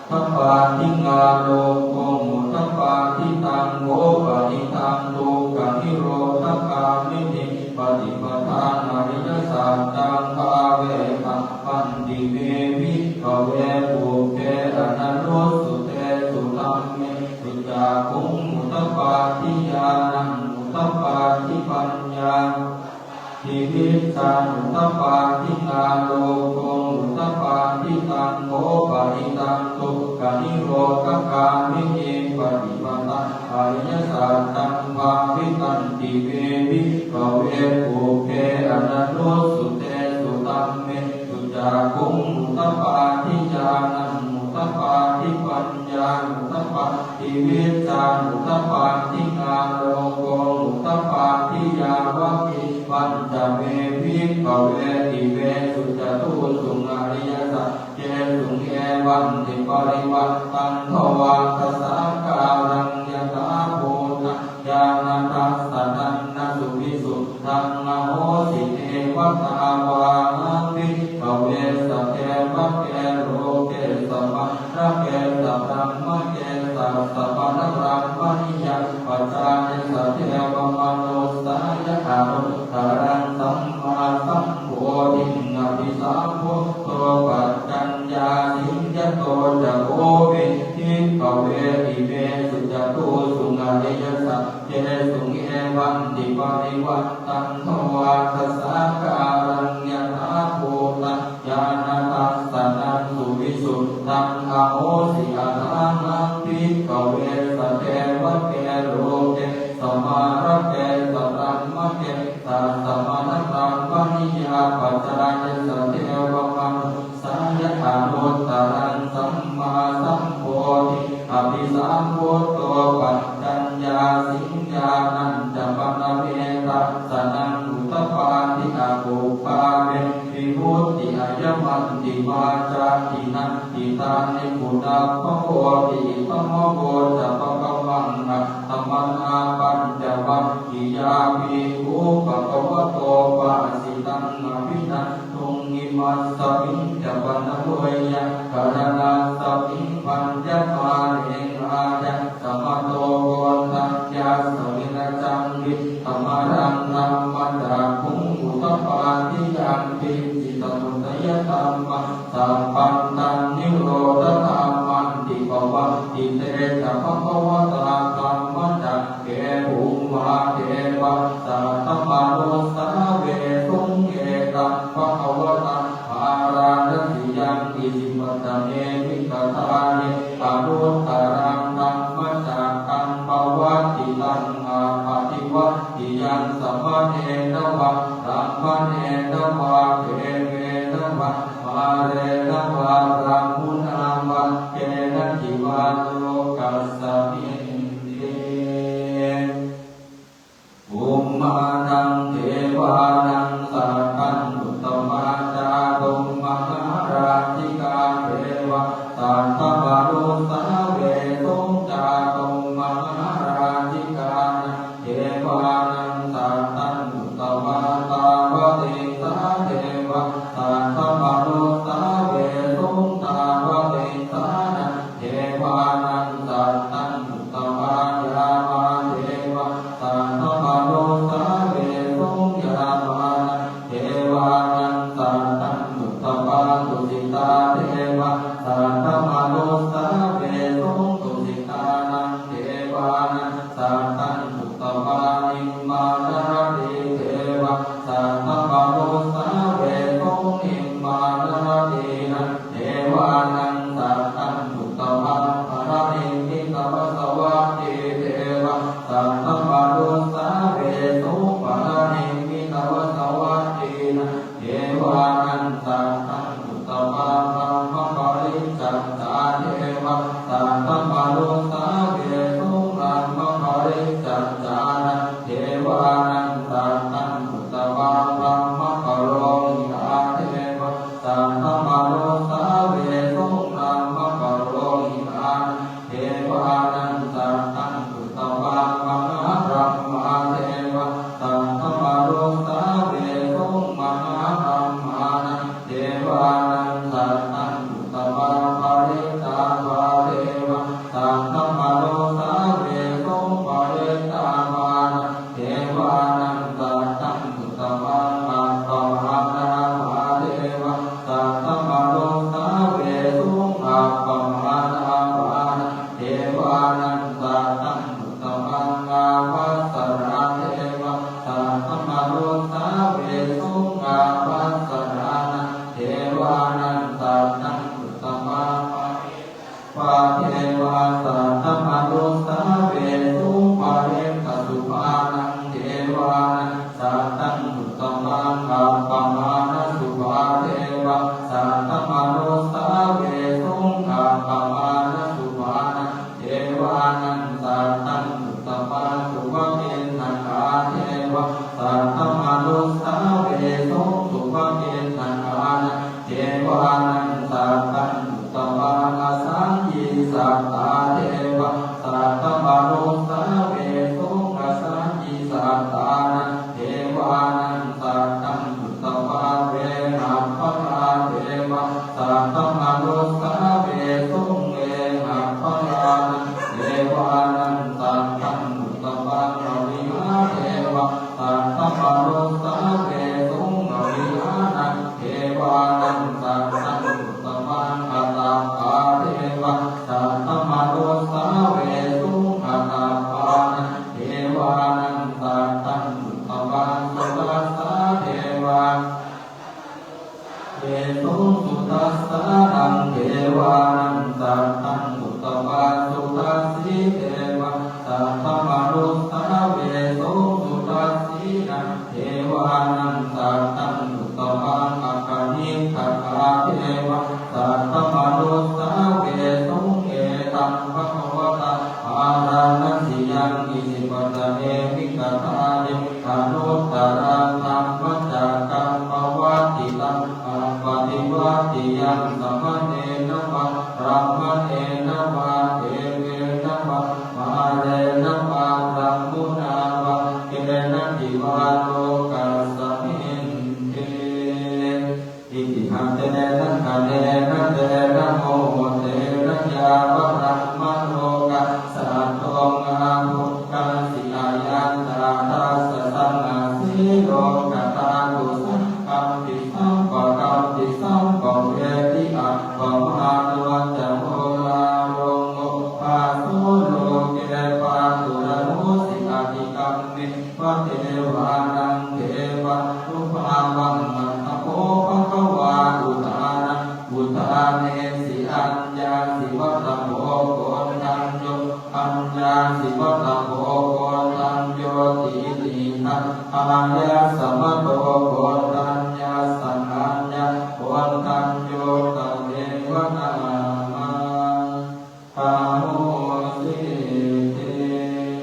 udapādi āloko udapādi. Taṃ kho panidaṃ dukkhanirodhagāminī paṭipadā ariyasaccaṃ bhāvetabbanti me bhikkhave pubbe ananussutesu dhammesu cakkhuṃ udapādi ñāṇaṃ udapādi paññā udapādi vijjā udapādi āloko udapādi. Taṃ kho panidaṃ dukkhanirodhagāminī paṭipadā ariyasaccaṃ bhāvitanti me bhikkhave pubbe ananussutesu dhammesu cakkhuṃ udapādi ñāṇaṃ udapādi paññā udapādi vijjā udapādi āloko udapādi. Yāvakīvañca me bhikkhave imesu catūsu ariyasaccesu evantiparivaṭṭaṃ dvādasākāraṃ yathābhūtaṃ ñāṇadassanaṃ na suvisuddhaṃ ahosi. Neva tāvāhaṃ bhikkhave sadevake loke samārake sabrahmake sassamaṇabrāhmaṇiyā pajāya sadevamanussāya anuttaraṃ sammāsambodhiṃ abhisambuddho paccaññāsiṃ. Yato ca kho me bhikkhave imesu catūsu ariyasaccesu evantiparivaṭṭaṃ dvādasākāraṃ yathābhūtaṃ ñāṇadassanaṃ suvisuddhaṃ ahosi. Athāhaṃ bhikkhave sadevake loke samārake sabrahmake sassamaṇabrāhmaṇiyā pajāya sadevamanussāya anuttaraṃ sammāsambodhiṃ abhisambuddho paccaññāsiṃ. Ñāṇañca pana me dassanaṃ udapādi akuppā me vimutti ayamantimā jāti natthi dāni punabbhavoti. Idamavoca bhagavaṃ. Attamanā pañcavaggiyā bhikkhū bhagavato bhāsitaṃ abhinanduṃ. Imasmiñca pana veyyākaraṇasmiṃ bhaññamāne āyasmato Koṇḍaññassa virajaṃ vītamalaṃ dhammacakkhuṃ udapādi: Yampici samudayadhammaṃ sabbantaṃ nirodhadhammanti. Pavattite ca bhagavatā dham taṃ appaṭivattiyaṃ samaṇena vā brāhmaṇena vā devena vā mārena vā brahmunā vā kenaci vā lokasminti. Bhummānaṃ devānaṃ saddaṃ sutvā cātummahārājikā devā saddamanussāvesuṃ. Cātummahārājikānaṃ devānaṃ saddaṃ sutvā tāvatiṃsā devā saddamanussāvesuṃ. Tāvatiṃsānaṃ devānaṃ saddaṃ sutvā yāmā devā saddamanussāvesuṃ. Yāmānaṃ devānaṃ saddaṃ sutvā tusitā devā saddamanussāvesuṃ. Tusitānaṃ devānaṃ saddaṃ sutvā nimmānaratī devā saddamanussāvesuṃ. Nimmānaratīnaṃ devānaṃ saddaṃ sutvā paranimmitavasavattī devā saddamanussāvesuṃ. Paranimmitavasavattīnaṃ devānaṃ saddaṃ sutvā brahmapārisajjā devā saddamanussāvesuṃ. Brahmapārisajjānaṃ devānaṃ saddaṃ sutvā brahmapurohitā devā saddamanussāvesuṃ. Brahmapurohitānaṃ devānaṃ saddaṃ sutvā mahābrahmā devā saddamanussāvesuṃ. Mahābrahmānaṃ devānaṃ saddaṃ sutvā parittābhā devā saddamanussāvesuṃ. Parittābhānaṃ devānaṃ saddaṃ sutvā appamāṇābhā devā saddamanussāvesuṃ. Appamāṇābhānaṃ devānaṃ saddaṃ sutvā ābhassarā devā saddamanussāvesuṃ. Ābhassarānaṃ devānaṃ saddaṃ sutvā pā devā saddamanussāvesuṃ. Parittasubhānaṃ devānaṃ saddaṃ sutvā appamāṇasubhā devā saddamanussāvesuṃ. Appamāṇasubhānaṃ devānaṃ saddaṃ sutvā subhakiṇhakā devā saddamanussāvesuṃ. Subhakiṇhakānaṃ devānaṃ saddaṃ sutvā asaññī satthā devā saddamanussāvesuṃ. Asaññī satthānaṃ devānaṃ saddaṃ sutvā vehapphalā devā saddamanussāvesuṃ. Vehapphalānaṃ devānaṃ saddaṃ sutvā avihā devā saddamanussāvesuṃ. Avihānaṃ devānaṃ saddaṃ sutvā atappā devā saddamanussāvesuṃ. Atappānaṃ devānaṃ saddaṃ sutvā surassā devā vesuṃ. Surassānaṃ devānaṃ saddaṃ sutvā surassī devā saddamanussāvesuṃ. Surassīnaṃ devānaṃ saddaṃ sutvā akaniṭṭhakā devā saddamanussāvesuṃ. Etaṃ bhagavatā bārāṇasiyaṃ isipatane migadāye anuttaraṃ dhammacakkaṃ pavattitaṃ appaṭivattiyaṃ samaṇena vā brāhmaṇena vā devena vā mārena vā brahmunā vā kenaci vā lokasminti. Itiha tena khaṇena tena muhuttena yāva brahmalokā saddo abbhuggacchi. Ayañca dasasahassī lo Āyasmato koṇḍaññassa aññakoṇḍañño tveva nāmaṃ ahosīti.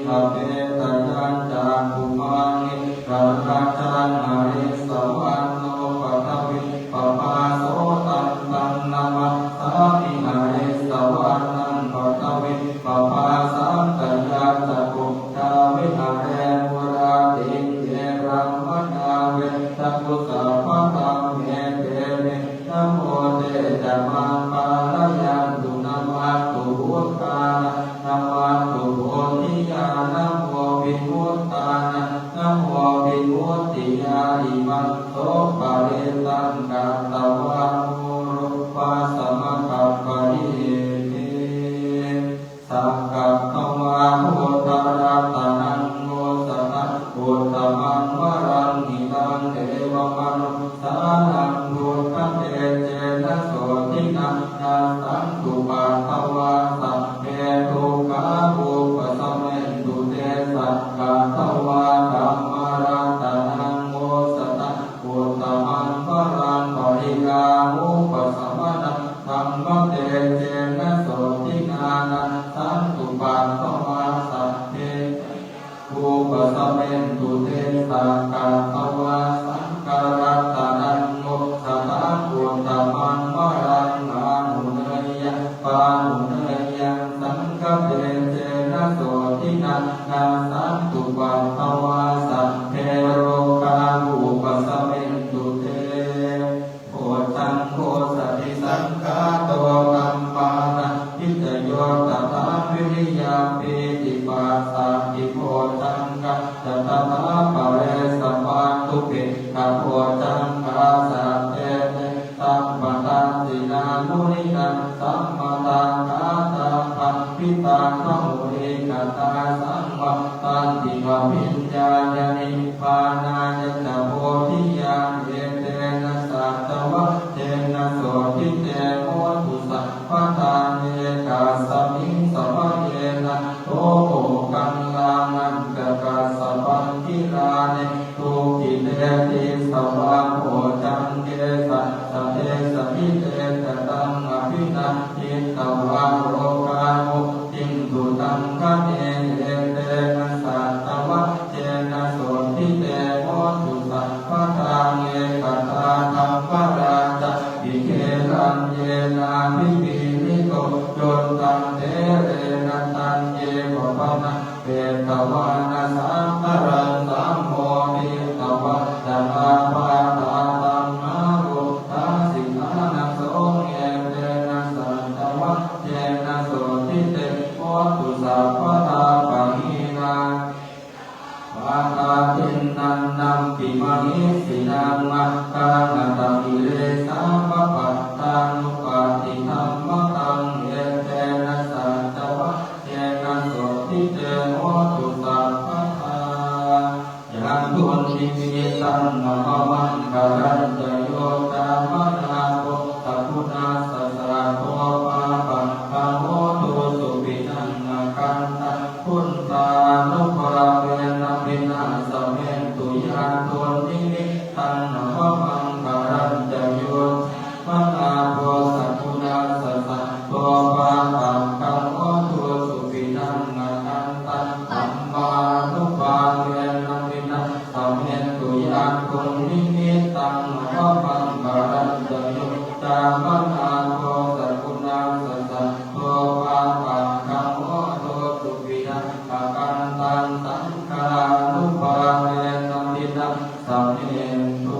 Apetayañcakkhumā ekarājā harissavaṇṇo paṭhavippabhāso, taṃ taṃ namassāmi harissavaṇṇaṃ paṭhavippabhāsaṃ. Tayajja guttā viharemu rattiṃ ye brāhmaṇā vedagu sabbadhamme, te me namo te ca maṃ pālayantu. Namatthu buddhānaṃ namatthu bodhiyā, namo vimuttānaṃ namo vimuttiyā. Imaṃ so parittaṃ katvā moro vāsamakappayīti. Sakkatvā buddharatanaṃ osathaṃ uttamaṃ varaṃ hitaṃ devamanussānaṃ, buddhatejena sotthinā nassantupaddavā sabbe dukkhā vūpasamentu te. Sakkatvā dhammaratanaṃ osathaṃ uttamaṃ varaṃ pariḷāhūpasamanaṃ, dhammatejena sotthinā nassantupaddavā sabbe vūpasamentu te. Sakkatvā saṅgharatanaṃ osathaṃ uttamaṃ varaṃ āhuneyyaṃ pāhuneyyaṃ, saṅghatejena sotthinā nassantupaddavā sabbe rogā vūpasamentu te. Bojjhaṅgo satisaṅkhāto dhammānaṃ vicayo tathā, viriyampītipassaddhi bojjhaṅgā ca tathāpare, samādhupekkhabojjhaṅgā sattete sabbadassinā, muninā sammadakkhātā bhāvitā bahulīkatā, saṃvattanti abhiññāya nibbānāya ca bodhiyā. Etena saccavajjena sotthi te hotu sabbadā. Ekasmiṃ samaye nātho moggallānañca kassapaṃ gilāne dukkhite disvā bojjhaṅge satta desayi. Te ca taṃ abhinanditvā rogā mucciṃsu taṅkhaṇe. Etena saccavajjena sotthi te hotu sabbadā. Ekadā dhammarājāpi gelaññenābhipīḷito, cundattherena taññeva bhaṇāpetvāna sādaraṃ, sammoditvā ca ābādhā tamhā vuṭṭhāsi ṭhānaso. Etena saccavajjena sotthi te hotu sabbadā. Pahīnā ābādhā tiṇṇannampi mahesinaṃ, maggāhatakilesā va pattānuppattidhammataṃ. Etena saccavajjena sotthi te hotu sabbadā. Yandunnimittaṃ avamaṅgalañca yo cāmanāpo sakuṇassa saddo, pāpaggaho dussupinaṃ akantaṃ, buddhānubhāvena vināsamentu. Yandunnimittaṃ avamaṅgalañca yo cāmanāpo sakuṇassa saddo, pāpaggaho dussupinaṃ akantaṃ, dhammānubhāvena vināsamentu. Yandunnimittaṃ avamaṅgalañca yo cāmanāpo sakuṇassa saddo, pāpaggaho dussupinaṃ akantaṃ, saṅghānubhāvena vināsamentu.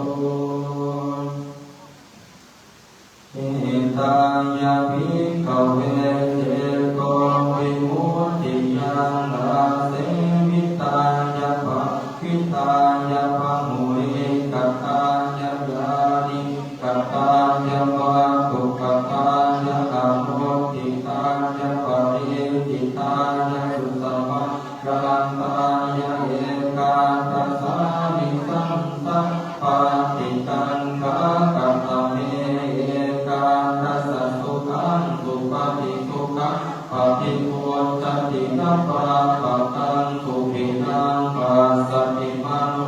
Hitāya bhikkhave cetovimuttiyā, āsevitāya bhāvitāya bahulīkatāya yānīkatāya vatthukatāya anuṭṭhitāya paricitāya susamā rantāya ekādasānisaṃsā pāṭikaṅkhā. Katame ekādasa? Sukhaṃ supati, sukhaṃ paṭibujjhati, na pāpakaṃ supinaṃ passati, manu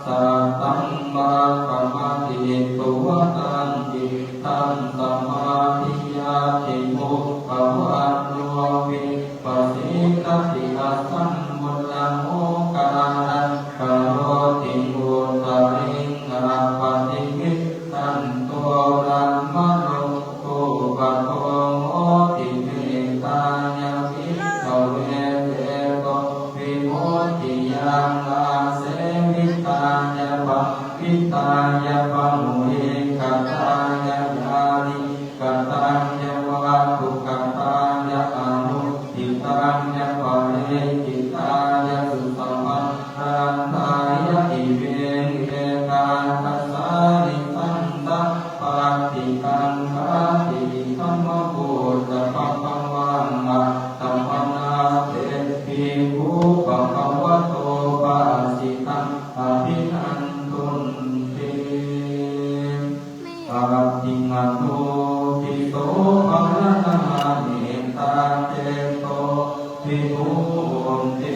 Sataṃ vā pamatituvataṃ cittaṃ samādhiyāti bhūtavato vippasīdati asammuddaṃ okāraṃ karoti uttariṃ appaṭivikkhanto brahmalo kupago hoti. Mettāya bhikkhave cetovimuttiyā āsevitāya bhāvitāya bahulīkatāya ñātakāya vātukatāya anuṭṭhitāya parekkhitāya susabbā rāgāya imehi ekādasāni saṅghappaṭikaṅkhāti. Idamavoca bhagavā. Attamanā te bhikkhū bhagavato bhāsitaṃ abhinandunti. Atthi mano disso bhaṇāmā mettācetovimutti.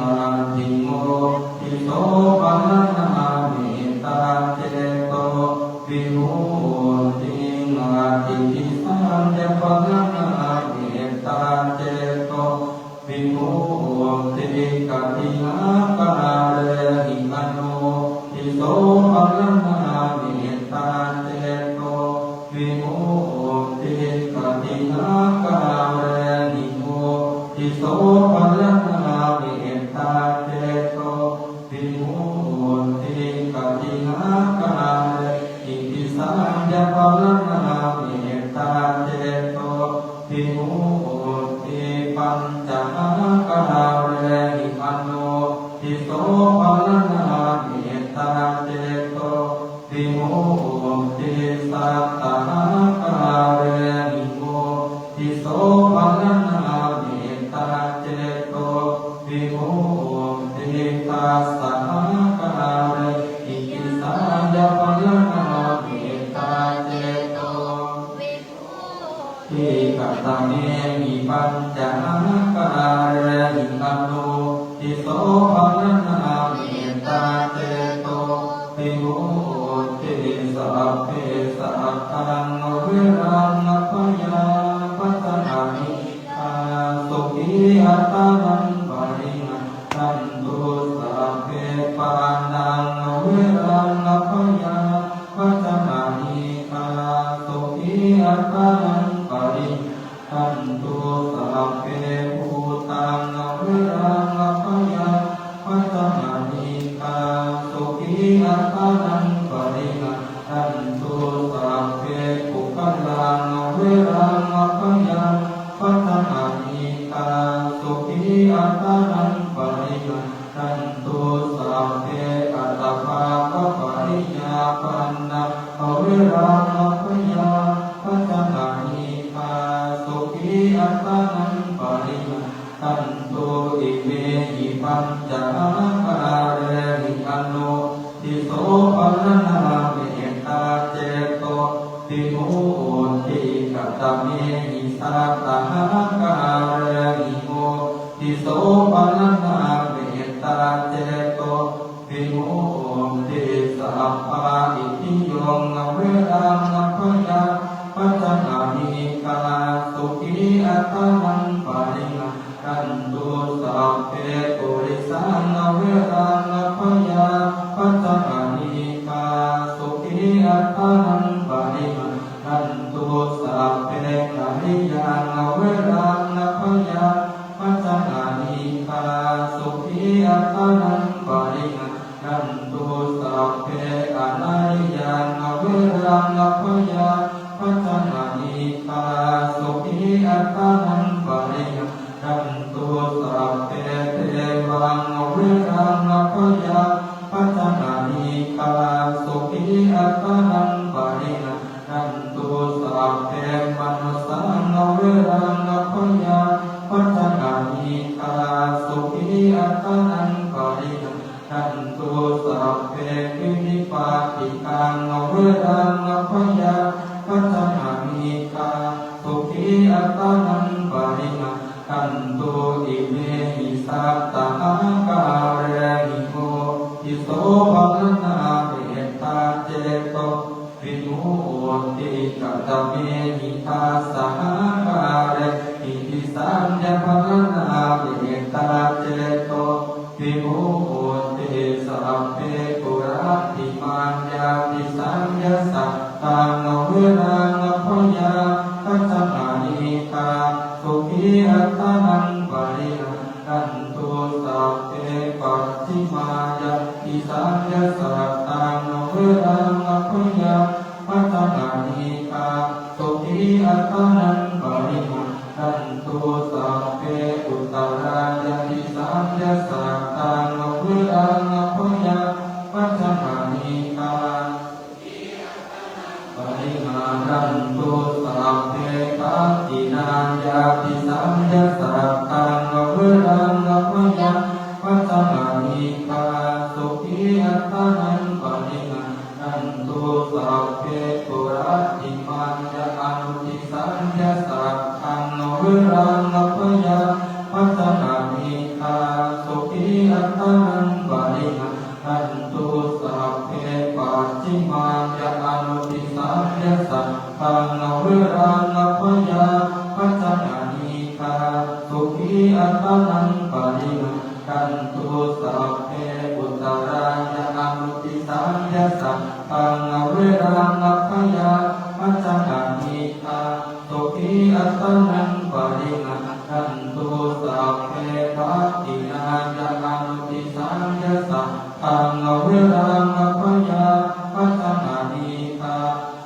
Atthi mano disso bhaṇāmā mettācetovimutti. Atthi disā ca bhaṇāmā mettācetovimutti. Kaṭhinākārehi anodiso bhaṇāmā mettācetovimutti. Kaṭhinākārehi odiso bhaṇāmā mettācetovimutti. Kaṭhinākārehi disā ca bhaṇāmā mettācetovimutti. Pañcahākārehi anodiso bhaṇāmā mettācetovimutti. Sattahākārehi odiso bhaṇāmā mettācetovimutti. Dasahākārehi disā ca bhaṇāmā mettācetovimutti. Katamehi pañcahākārehi anodiso bhaṇāmā mettācetovimutti. Sabbe sattā averaṃ abyāpajjhā paṭhavikkhettā sukhī attānaṃ pariharantu. Sabbe pāṇā averaṃ abyāpajjhā paṭhavikkhettā sukhī attānaṃ pariharantu. Sabbe bhūtā averaṃ abyāpajjhā paṭhavikkhettā sukhī attānaṃ pariharantu. Sabbe puggalā averaṃ abyāpajjhā paṭhavikkhettā sukhī attānaṃ pariharantu. Sabbe attabhāvapariyāpannā averaṃ abyāpajjhā paṭhavikkhettā sukhī attānaṃ pariharantu. Imehi pañcahākārehi anodiso bhaṇāmā mettācetovimutti. Katamehi sattahākārehi odiso bhaṇāmā mettācetovimutti. Sabbā itthiyo averaṃ abyāpajjhā paṭhavikkhettā sukhī attānaṃ pariharantu. Sabbe purisā averaṃ abyāpajjhā paṭhavikkhettā sukhī attānaṃ pariharantu. Sabbe nariyā averaṃ abyāpajjhā paṭhavikkhettā sukhī attānaṃ pariharantu. Sabbe anariyā averaṃ abyāpajjhā paṭhavikkhettā sukhī attānaṃ pariharantu. Sabbe devā averaṃ abyāpajjhā paṭhavikkhettā sukhī attānaṃ pariharantu. Sabbe manussā averaṃ abyāpajjhā paṭhavikkhettā sukhī attānaṃ pariharantu. Sabbe vinipātikā averaṃ abyāpajjhā paṭhavikkhettā sukhī attānaṃ pariharantu. Imehi sattahākārehi odiso Pharaṇā mettācetovimutti, katamehi dasaākārehi disāmyapharaṇā mettācetovimutti. Sabbe puratthimāya disāmya sattāṃ averaṃ abyāpajjhananīghā sukhī attānaṃ pariha rantu. Sabbe pacchimāya disāmya sattāṃ averaṃ abyāpajjhananīghā sukhī attānaṃ pariharantu. Sabbe uttarāya disāmya sattāṃ averaṃ abyāpajjhananīghā pariharantu. Sabbe dakkhiṇāya disāmya sattāṃ averaṃ abyāpajjhananīghā sukhī attānaṃ pariharantu. Sabbe puratthimāya anudisāmya sattāṃ averaṃ abyāpajjhananīghā sukhī attānaṃ pariharantu. Sabbe pacchimāya anudisāmya sattāṃ averaṃ abyāpajjhananīghā sukhī attānaṃ pariharantu. Sabbe uttarāya anudisāmya sattāṃ averaṃ abyāpajjhananīghā sukhī attānaṃ pariharantu. Sabbe dakkhiṇāya anudisāmya sattāṃ averaṃ abyāpajjhananīghā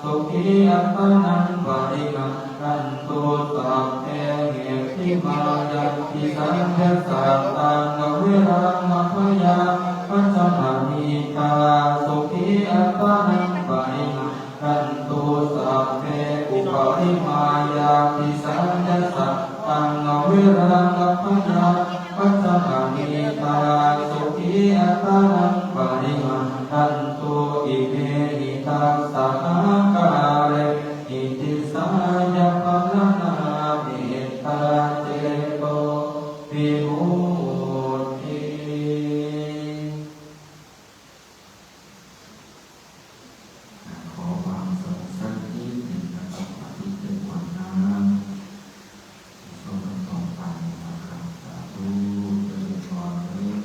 sukhī attānaṃ pariharantu. Sabbe heṭṭhimāya disāmya sattāṃ averaṃ abyāpajjhananīghā sukhī attānaṃ pariharantu. Sabbe uparimāya disāmya sattāṃ averaṃ abyāpajjhananīghā sukhī attānaṃ pariharantu. Imehi dasaākārehi disāmyapharaṇā mettācetovimutti. ขอความสงบสักนิดหนึ่งนะครับ อธิษฐานนะ ช่วงต่อไปนะครับ สาธุ เจริญพร เจริญ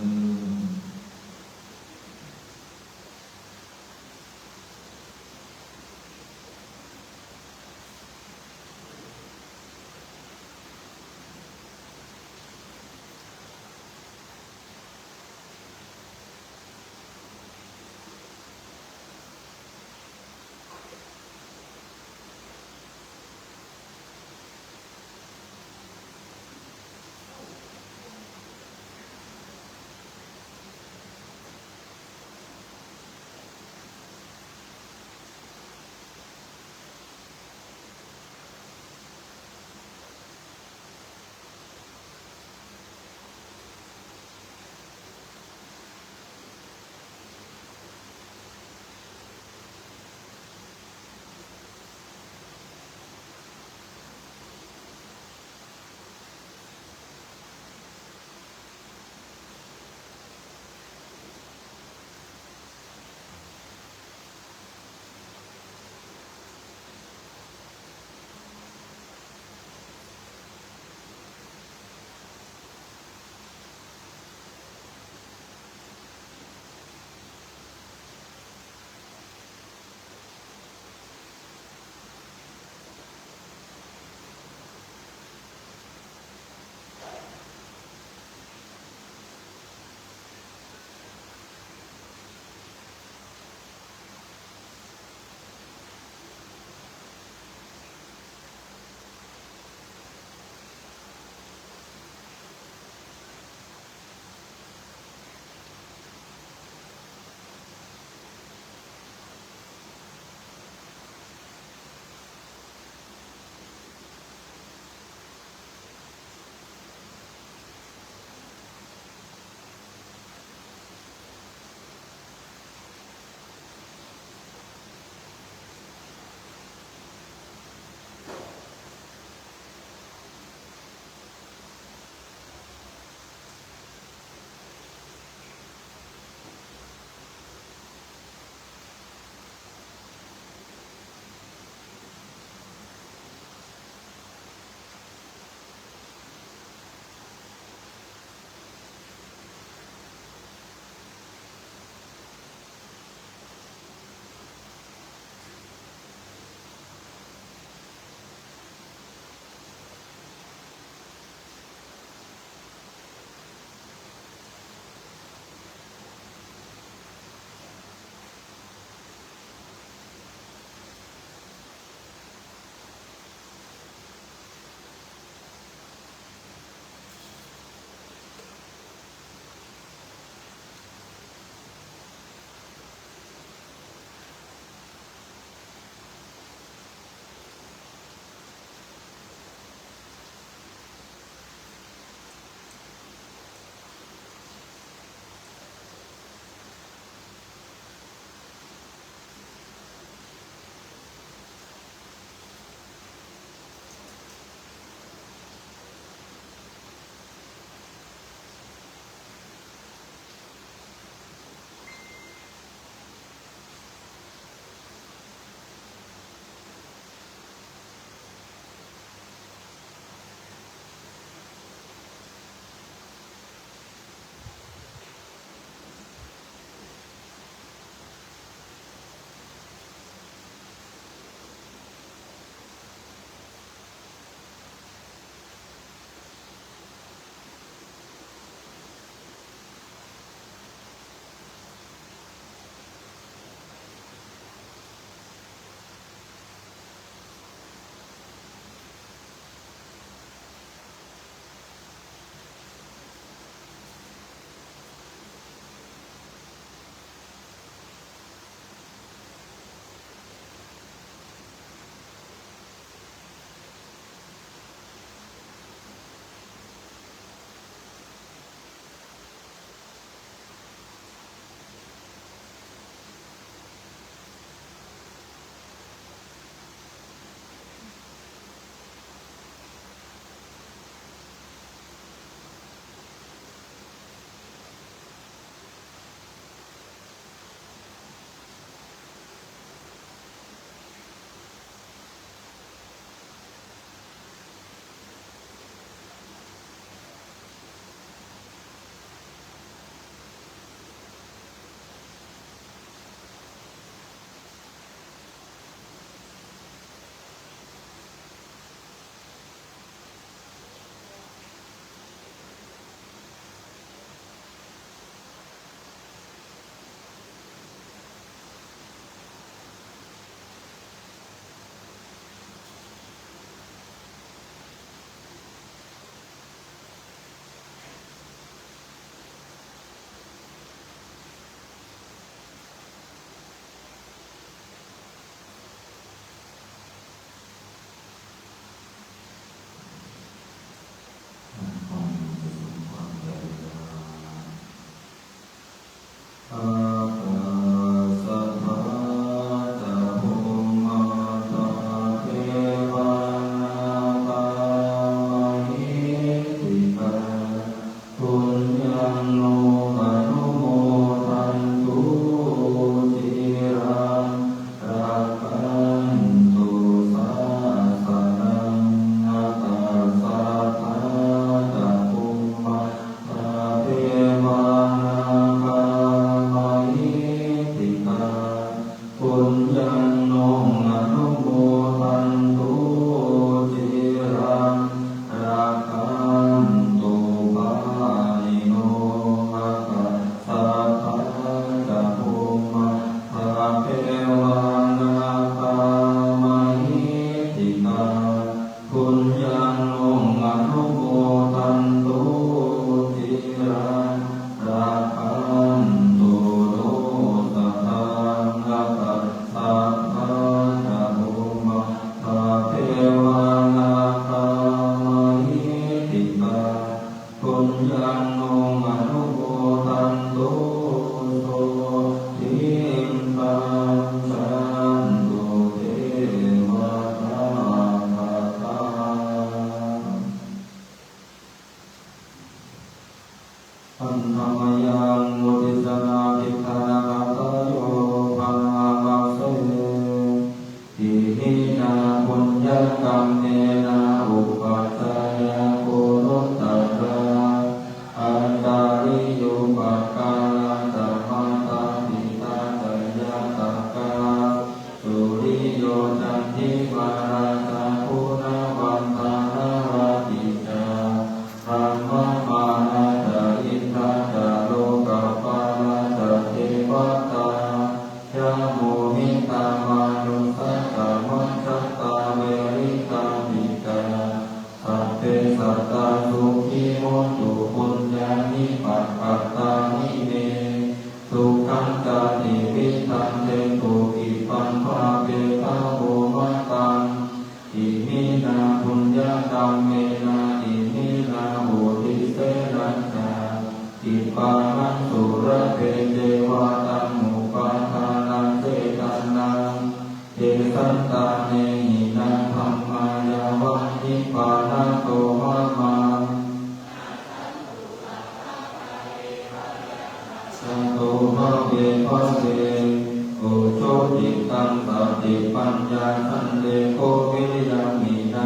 Sucittaṃ satipaññā sallekho viriyamhinā,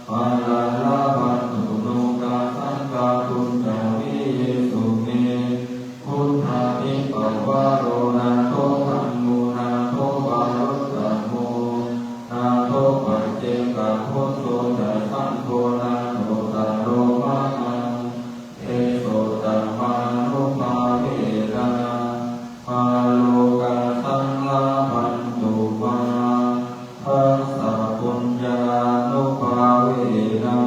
mārā labhantu nokāsaṃ kātuñca viriyesu me. Buddhādhipavaro nātho, dhammo nātho varuttamo, nātho paccekavasū ca, saṅgho nāthottaro mahā, tesottamānubhāvena mārokāsaṃ labhantu mā. Dassapuññānubhāvena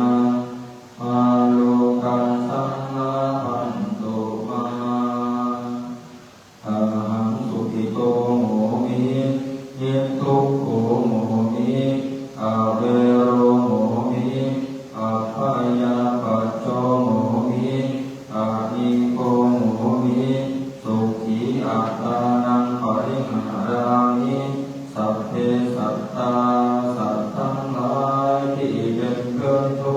mārokāsaṃ labhantu mā. Ahaṃ sukhito homi, niddukkho homi, avero homi, abyāpajjho homi, anīgho homi, sukhī attānaṃ pariharāmi. Sabbe sattā สัตว์ทั้งหลายที่เป็นเพื่อนทุกข์